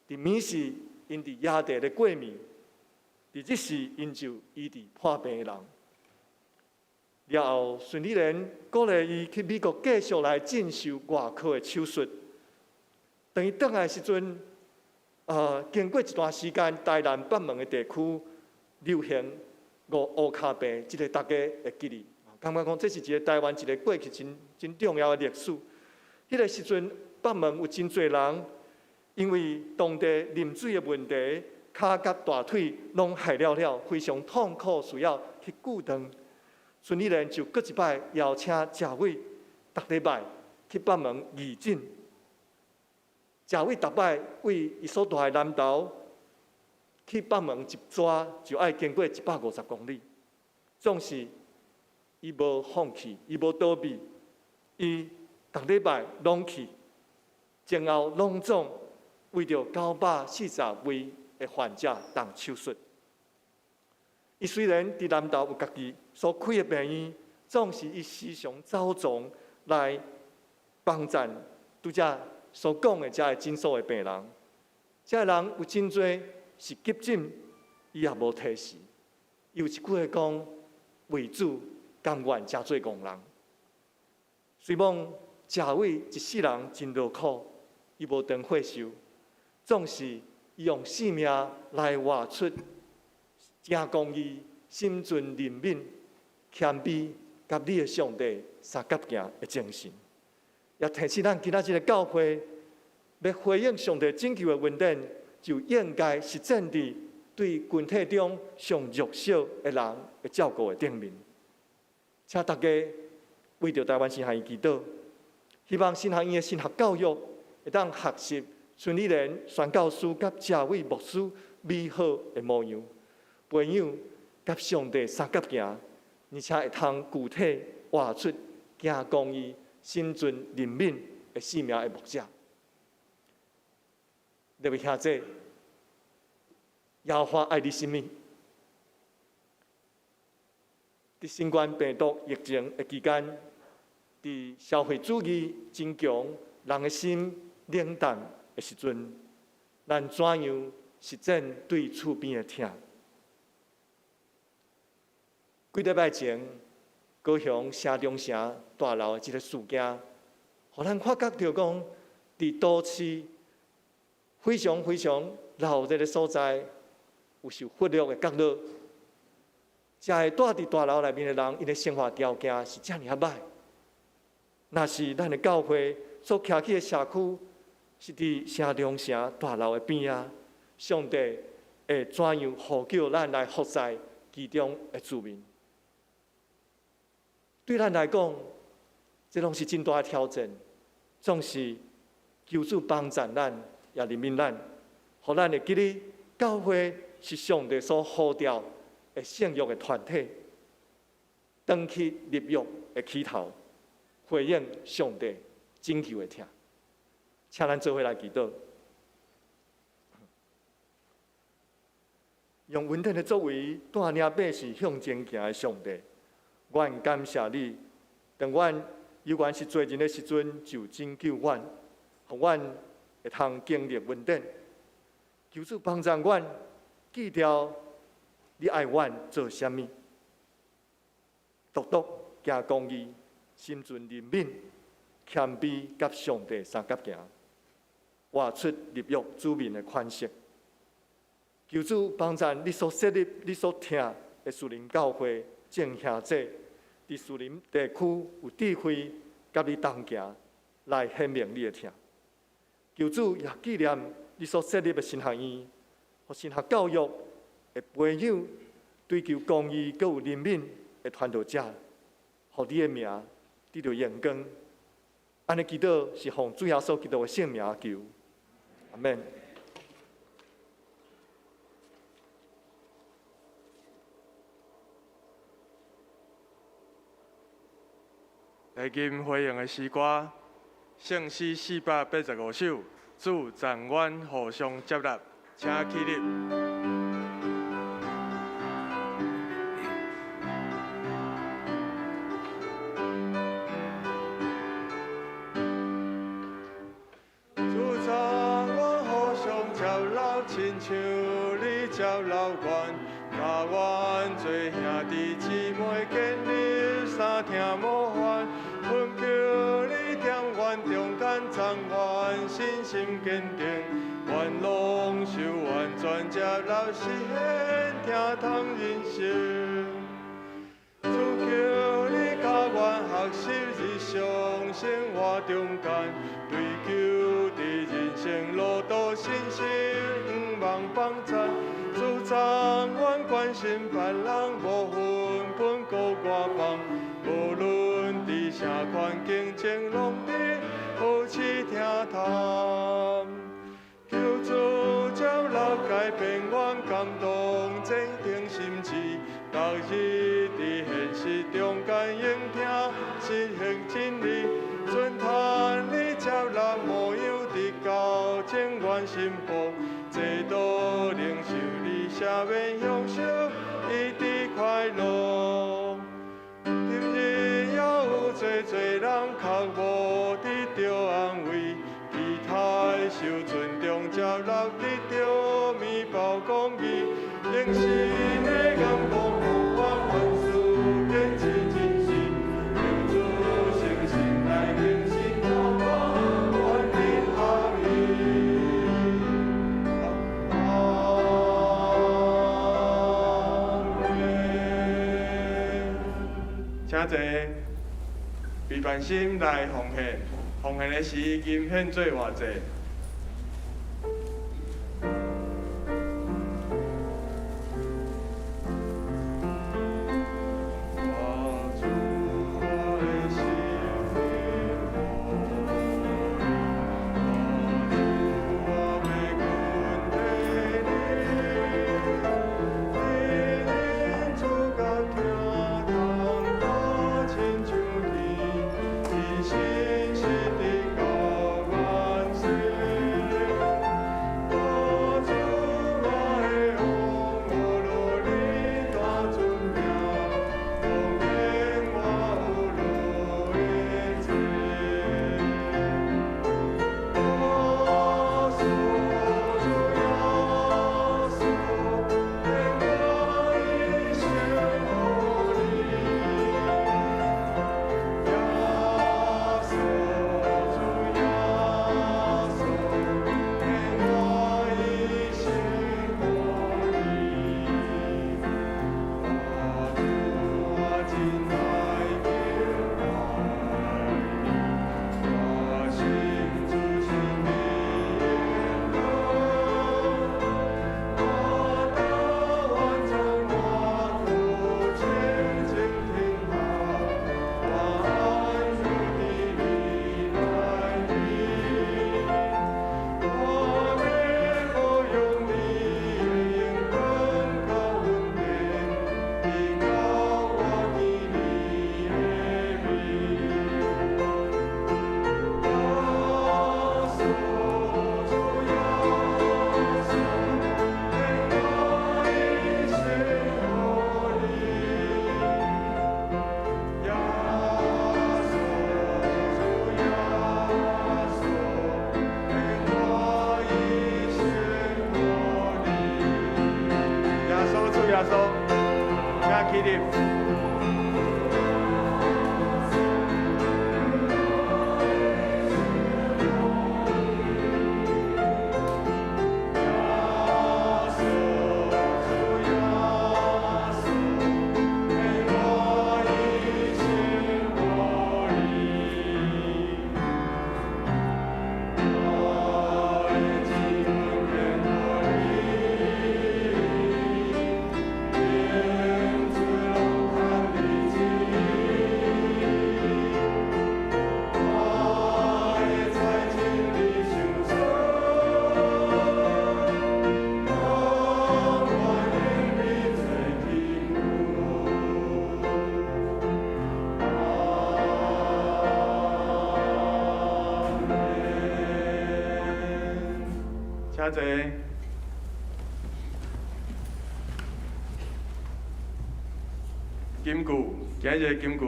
佇暝時𪜶佇野地咧過暝，佇日時𪜶就醫治破病的人。了後，孫理蓮鼓勵伊去美國繼續來進修外科的手術。當伊轉來的時陣，經過一段時間，台南北門的地區流行烏跤病，這個大家會記得。感覺講這是一個台灣一個過去真真重要的歷史。彼個時陣，北門有真濟人，因為當地啉水的問題，跤佮大腿攏害了了，非常痛苦，需要去顧斷。孫理蓮就閣一擺邀請謝偉，逐禮拜去北門義診。謝偉逐擺為伊所住的南投去北門一逝就愛經過150公里，總是伊無放棄，伊無逃避，伊逐禮拜攏去，前後攏總為著940位的患者動手術。伊雖然佇南投有家己所開的病院，總是伊時常走傱來幫贊拄才所講的遮个診所的病人。遮个人有真濟是急診，伊也無提示。伊有一句話講：為主甘願成做戇人。雖罔謝偉一世人真勞苦，伊無當歲壽，總是伊用性命來活出誠公義、心存憐憫、謙卑，佮你的上帝相佮行的精神。也提醒咱今仔日的教會，欲回應上帝拯救的恩典，就應該實踐佇對群體中上弱小的人的照顧的頂面。請大家為著台灣神學院祈禱，希望神學院的神學教育會當學習孫理蓮宣教師佮謝偉牧師美好的模樣，培養佮上帝相佮行，而且會通具體活出行公義、心存憐憫的性命的牧者。列位兄弟，耶和華愛你啥物？佇新冠病毒疫情的期間，佇消費主義真強、人的心冷淡的時陣，咱怎樣實踐對厝邊的疼？幾禮拜前，高雄城中城大樓的這個事件，予咱發覺著講，佇都市非常非常鬧熱的所在，有受忽略的角落，遮個住佇大樓內面的人，𪜶的生活條件是遮爾仔䆀。若是咱的教會所徛起的社區是佇城中城大樓的邊仔，上帝會怎樣呼叫咱來服侍其中的住民？對咱來講，這攏是真大的挑戰，總是求主幫助咱，也憐憫咱，予咱會記得教會是上帝所呼召的聖約的團體，轉去立約的起頭，回應上帝拯救的疼。請咱做伙來祈禱，用恩典的作為帶領百姓向前行的上帝，阮感謝你。當阮猶原是罪人的時陣，就拯救阮，予阮會通經歷恩典。求主幫助阮記牢你愛阮做啥物，獨獨行公義，心存憐憫，謙卑佮上帝相佮行，活出立約子民的款式。求主幫助你所設立、你所疼的樹林教會眾兄弟，佇樹林地區有智慧，佮你同行，來顯明你的疼。求主也紀念你所設立的神學院，予神學教育會培養追求公義、閣有憐憫的傳道者，予你的名得著榮光。按呢祈禱是奉主耶穌基督的聖名求，阿們。來今回應的詩歌，聖詩485首，主讚阮互相接納，請起立。主讚阮互相接納，親像你接納阮，共阮做兄弟姊妹，建立三疼模範。懇求你踮阮中間，讚阮信心堅定，願攏接納實現疼痛人生。主求你教阮學習日常生活中間，追求佇人生路途信心毋忘幫贊。主張阮關心別人，無分分孤外放，無論佇啥環境，情攏佇保持疼痛。求主接納改變阮感動堅定心志，逐日佇現實中間用聽實行真理，尊嘆你接納模樣直到情願心服，這道領受你赦免享受一直快樂。今日猶有濟濟人較無得著安慰，期待受尊重接納得著麵包公義，用新的眼光予我凡事堅持真實，求主誠實來更新我，願得合一。阿們。請坐，備辦心來奉獻，奉獻的時金獻做偌濟？我主我的心靈我主我欲跟隨你，你恩主甲疼痛都親像天，你信實直到萬世。我主我的王，無論你大尊名，當然我有樂的祭。耶穌主耶穌，願我一生予你。耶穌主耶穌，願我一生予你。我主我真愛敬拜你，我心主是你的我到萬眾我土清淨天堂，我安住佇你內面。我欲保養你的榮光佮恩典，直到我見你的面。耶穌主耶穌，願我一生予你。耶穌主耶穌，願我一生予你。耶穌主耶穌，請起立。耶穌主耶穌，願我一生予你。我的情願予你，願主攏通你旨意。我的財情你受賞，當我永比做天父。阿們。請坐。金句，今日的金句，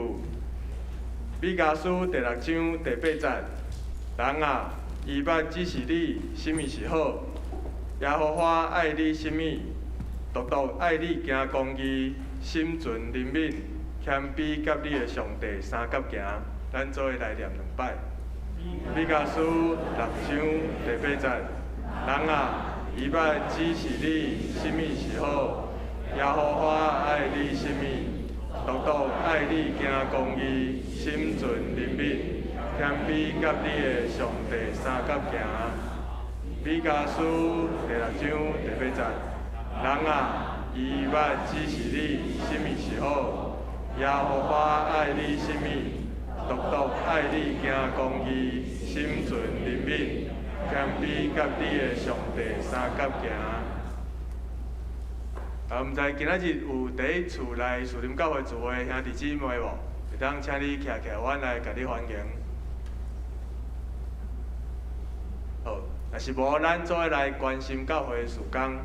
米迦書第六章第八節：人啊，伊欲指示你啥物是好，耶和華愛你啥物，獨獨愛你行公義，心存憐憫，謙卑佮你的上帝相佮行。咱做伙來念兩擺。米迦書六章第八節：人啊，伊捌指示你啥物是好，耶和华爱你啥物，独独爱你行公义，心存怜悯，谦卑佮你的上帝相佮行。弥迦书第六章第八节，人啊，伊捌指示你啥物是好，耶和华爱你啥物，独独爱你行公义，心存怜悯，谦卑佮你的上帝相佮行。啊，毋知今仔日有佇厝內士林教會聚會的兄弟姊妹無？會當請你徛起來，阮來共你歡迎。好，若是無，咱做伙來關心教會的事工。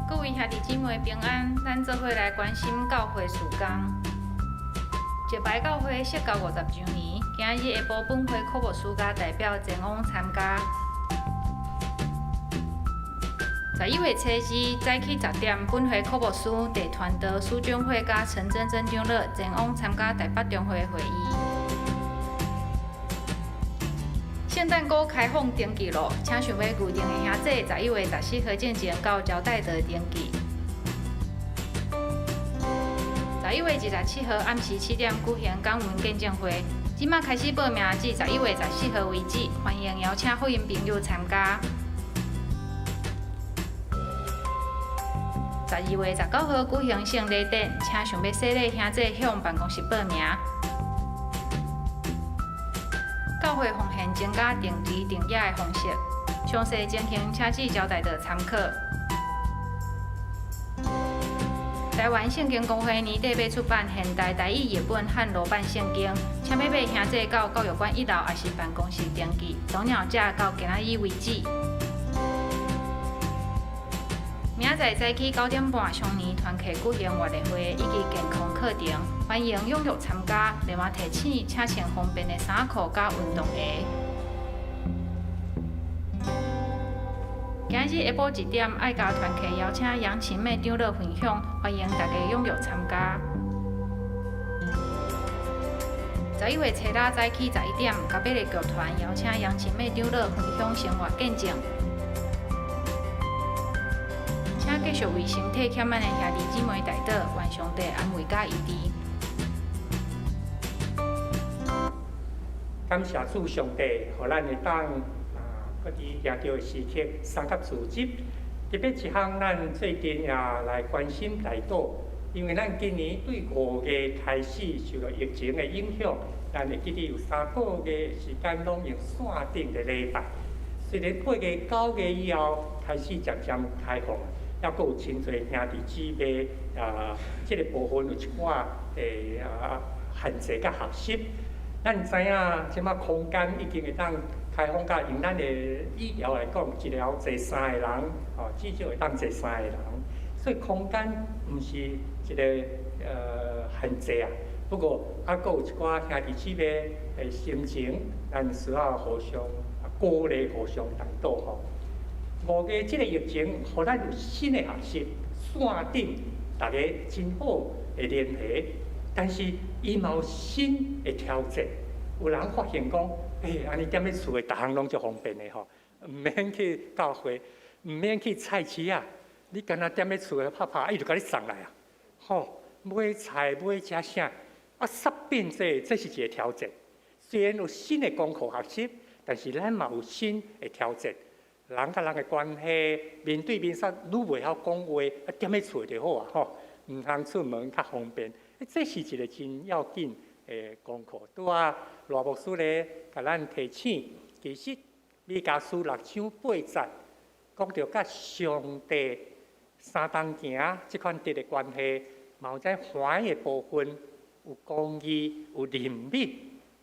各位兄弟姊妹平安，咱做伙來關心教會事工。石牌教會設教50周年，今日下晡本會柯牧師佮代表前往參加。11月初二早起10點，本會柯牧師鄭傳道蘇俊慧佮陳真真長老前往參加台北中會會議。聖誕歌開放登記咯，請想欲預訂的兄弟，11月14號進前到招待桌登記。11月27號暗時7點舉行感恩見證會，這馬開始報名至11月14號為止，歡迎邀請福音朋友參加。12月19號舉行聖禮典，請想欲洗禮兄弟向辦公室報名。教會奉獻增加定期定額的方式，詳細情形請至招待桌參考。台灣聖經公會年底欲出版現代台語譯本和羅版聖經，請欲買兄弟到教育館一樓抑是辦公室登記，早鳥價到今仔日為止。明仔載早起9點半，雙年團契舉行活動會以及健康課程，歡迎踴躍參加。另外提醒，請穿方便的衫褲佮運動鞋。今日下晡1點，愛家團契邀請楊琴妹長老分享，歡迎大家踴躍參加。11月初六早起11點，加百列劇團邀請楊琴妹長老分享生活見證。請繼續為身體欠滿的兄弟姊妹代禱，願上帝安慰佮醫治。感謝主上帝，予咱會當啊，閣佇行著的時刻相佮組織。特別一項，咱最近也來關心代禱，因為咱今年對5月開始受到疫情的影響，咱會記得有3個月的時間攏用線頂的禮拜。雖然8月、9月以後開始漸漸開放，猶閣有真濟兄弟姊妹啊，這個部分有一寡的啊限制佮學習。咱知影，這馬空間已經會當開放甲用咱的醫療來講，一寮坐3個人，吼，至少會當坐3個人。所以空間毋是一個限制啊。不過猶閣有一寡兄弟姊妹的心情，咱需要互相鼓勵、互相代禱吼。5月這個疫情，予咱有新的學習，線頂大家真好的聯繫。但是伊嘛有新的挑戰，有人發現講，欸，按呢踮咧厝的，逐項攏足方便的吼，毋免去教會，毋免去菜市仔，你干焦踮咧厝的拍拍，伊就共你送來啊，吼，買菜買食啥，啊，煞變這，這是一個挑戰。雖然有新的功課學習，但是咱嘛有新的挑戰。人佮人的關係，面對面煞愈袂曉講話，啊，踮咧厝就好啊，吼，毋通出門較方便。這是一個真要緊的功課。拄仔賴牧師咧，共咱提醒，其實彌迦書6章8節講著佮上帝三同行這款直的關係，嘛有在歡喜的部分，有公義、有憐憫，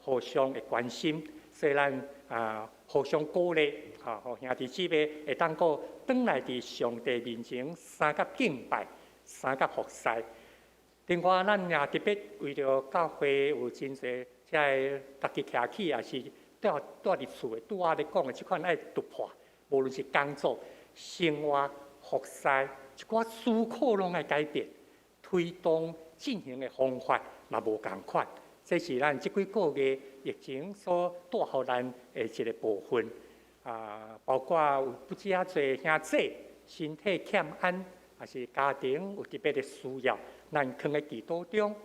互相的關心，所以咱啊互相鼓勵，吼，予兄弟姊妹會當閣轉來佇上帝面前相佮敬拜、相佮服侍。另外，咱也特別為著教會有真濟遮个家己徛起，抑是蹛佇厝的，拄仔咧講的這款愛突破，無論是工作、生活、服侍，一寡思考攏愛改變，推動進行的方法嘛無仝款，這是咱這幾個月疫情所帶予咱的一個部分。啊，包括有不止遐濟兄弟身體欠安，抑是家庭有特別的需要，咱囥佇祈禱中。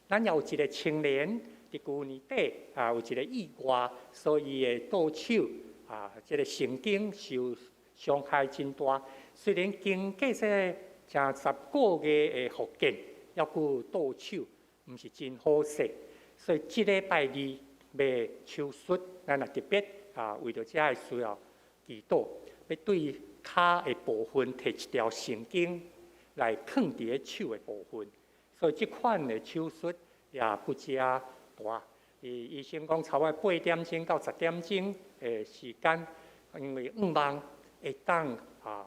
咱也有一個青年佇舊年底啊，有一個意外，所以伊的倒手啊，這個神經受傷害真大。雖然經過這成10個月的復健，猶閣倒手毋是真好勢，所以這禮拜二欲手術，咱也特別啊，為著這个需要祈禱，欲對跤的部分提一條神經來囥佇咧手的部分，所以這款的手術也不遮大。醫生講差不多8點鐘到10點鐘的時間，因為向望會當啊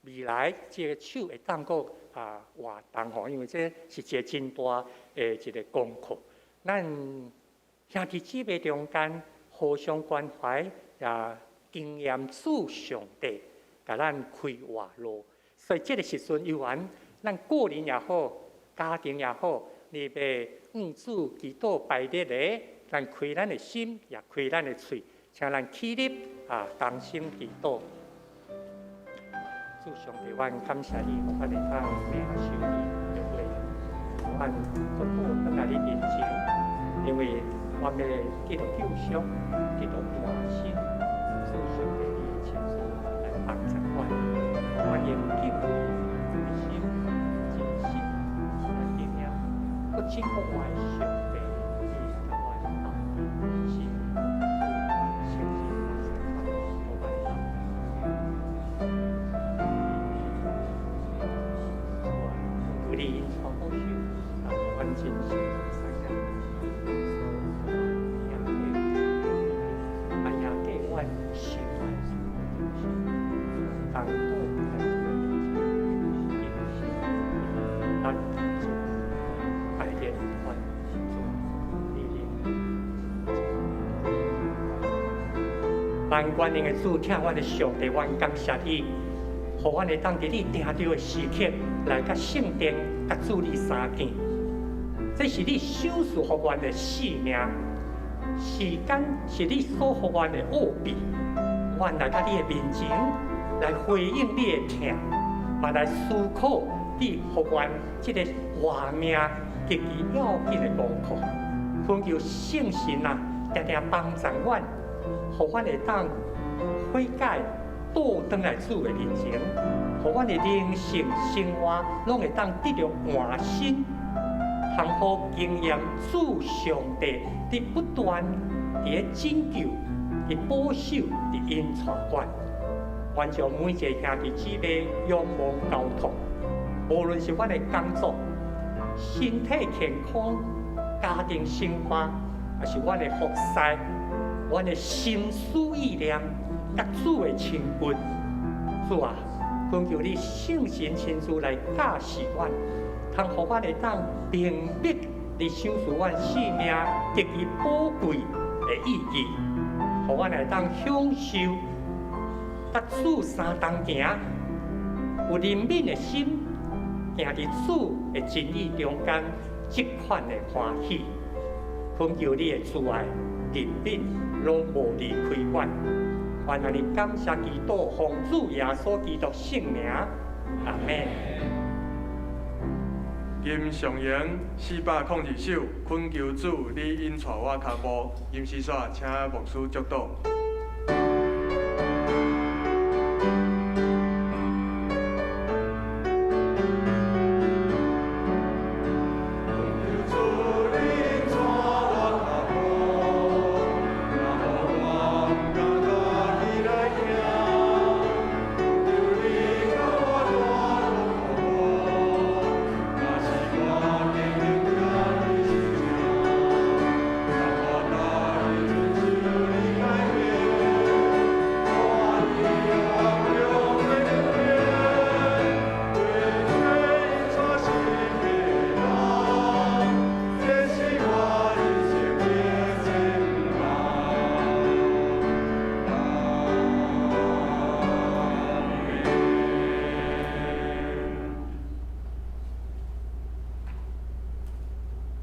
未來這个手會當閣啊活動吼，因為這是一個真大的一個功課。咱兄弟姊妹中間互相關懷，也經驗主上帝共咱開活路。所以這个時陣猶原，咱個人也好，家庭也好，你欲向主祈禱拜日的，咱開咱的心，也開咱的喙，請咱起立啊，同心祈禱。主上帝，阮感謝你，予阮會當領受你的話，阮閣倒轉來你面前，因為阮欲得著救贖，得著換新，主上帝你親自來幫助阮，阮用敬畏的心、真心來經驗，閣真閣活的上帝，你共阮鬥陣心，誠實來予阮鬥陣。主啊，求你恩慈保守，啊，予阮真心知影，啊，也給阮心愛主的心，當倒來主的面前，因咱主愛連阮主你靈。萬全能的主，疼阮的上帝，阮感謝你，予阮會當佇你定著的時刻來到聖殿，佮主你相見。這是你賞賜予阮的性命，時間是你所予阮的奧秘。阮來到你的面前，來回應你的疼，嘛來思考你予阮這个活命極其要緊的功課。懇求聖神啊，定定幫助阮，予阮會當悔改，倒轉來主的面前，予阮的靈性生活攏會當得著換新，通好經驗主上帝佇不斷佇咧拯救、佇保守、佇引帶阮。願將每一个兄弟姊妹仰望交託，無論是阮的工作、身體健康、家庭生活，抑是阮的服侍、阮的心思意念，佮主的親近。主啊，懇求你聖神親自來教示阮，通予阮會當明白你賞賜阮性命極其寶貴的意義，予阮會當享受佮主相同行，有憐憫的心，行佇主的真理中間，這款的歡喜。懇求你的慈愛、憐憫，攏無離開阮。願按呢感謝祈禱，奉主耶穌基督聖名，阿們。金上榮402首，懇求主你引帶我跤步。吟詩煞，請牧師祝禱。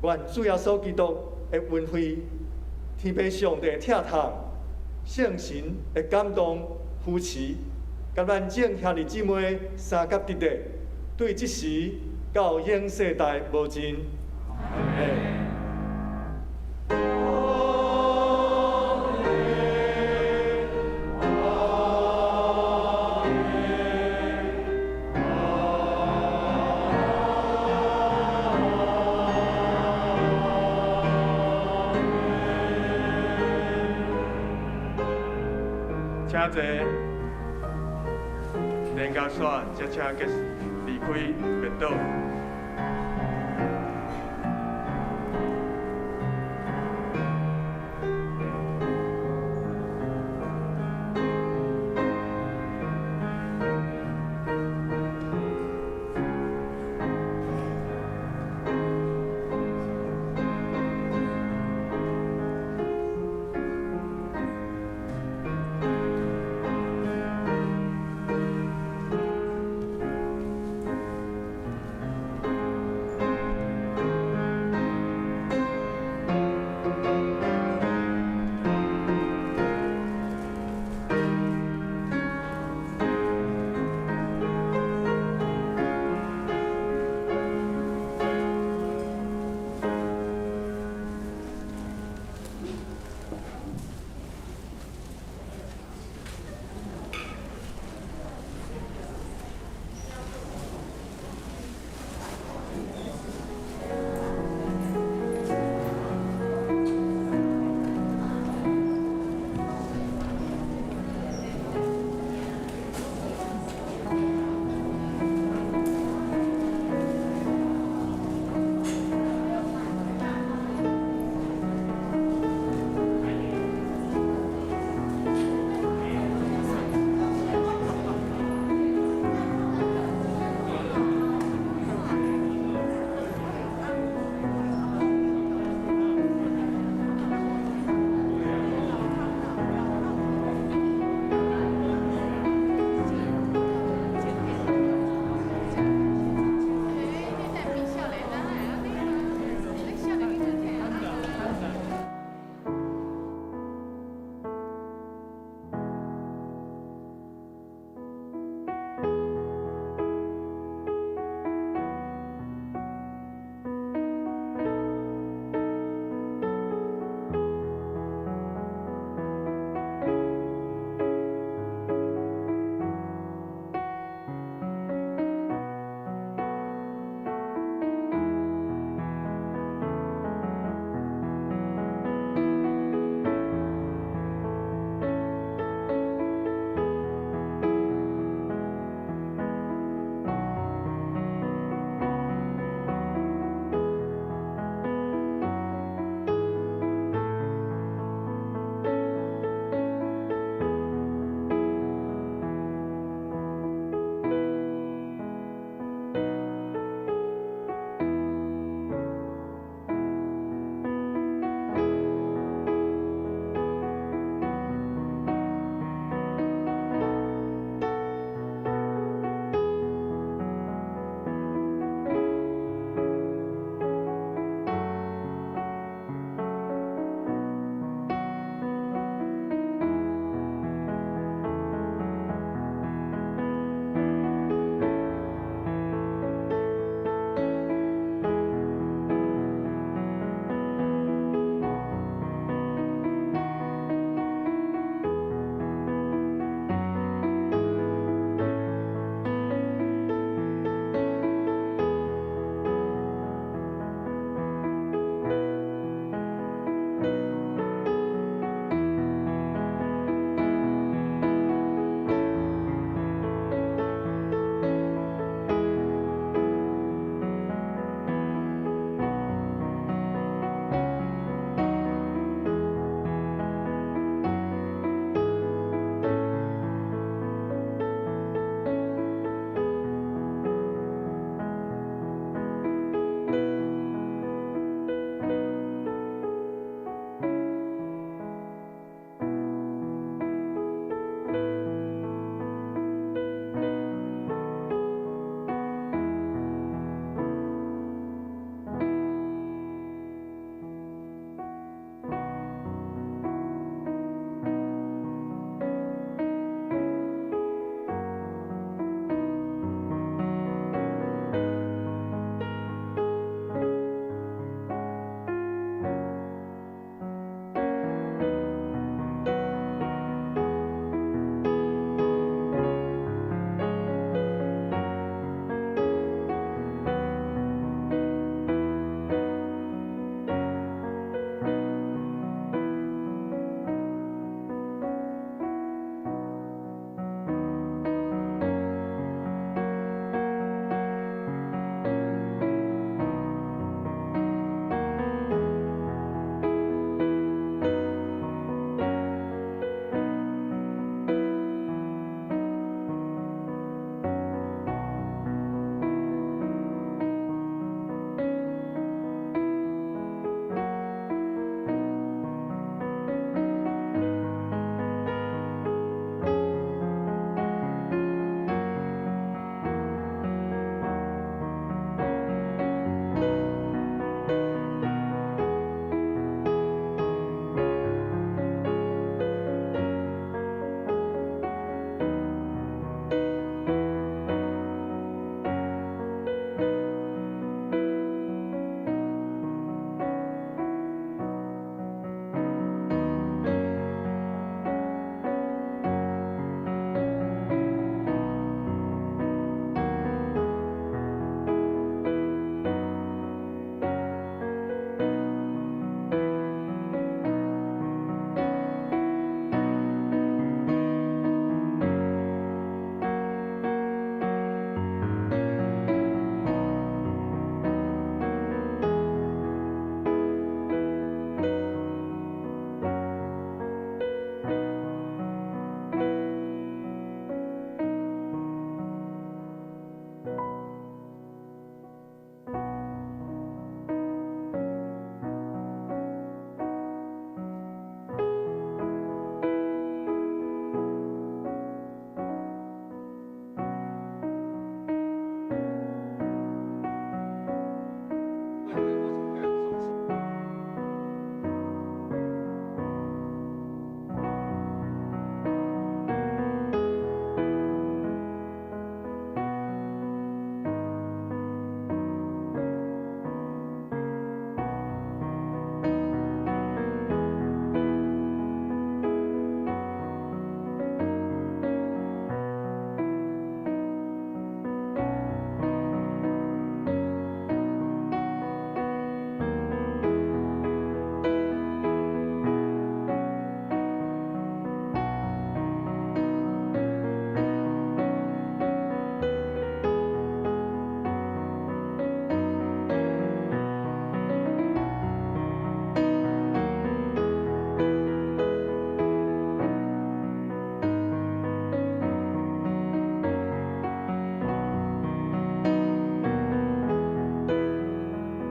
願主耶穌基督的恩惠，天父上帝的疼痛，聖神的感動扶持，佮咱眾兄弟姊妹相佮佇咧，對這時到永世代無盡。阿們。請坐。連結線，才請結離開便倒。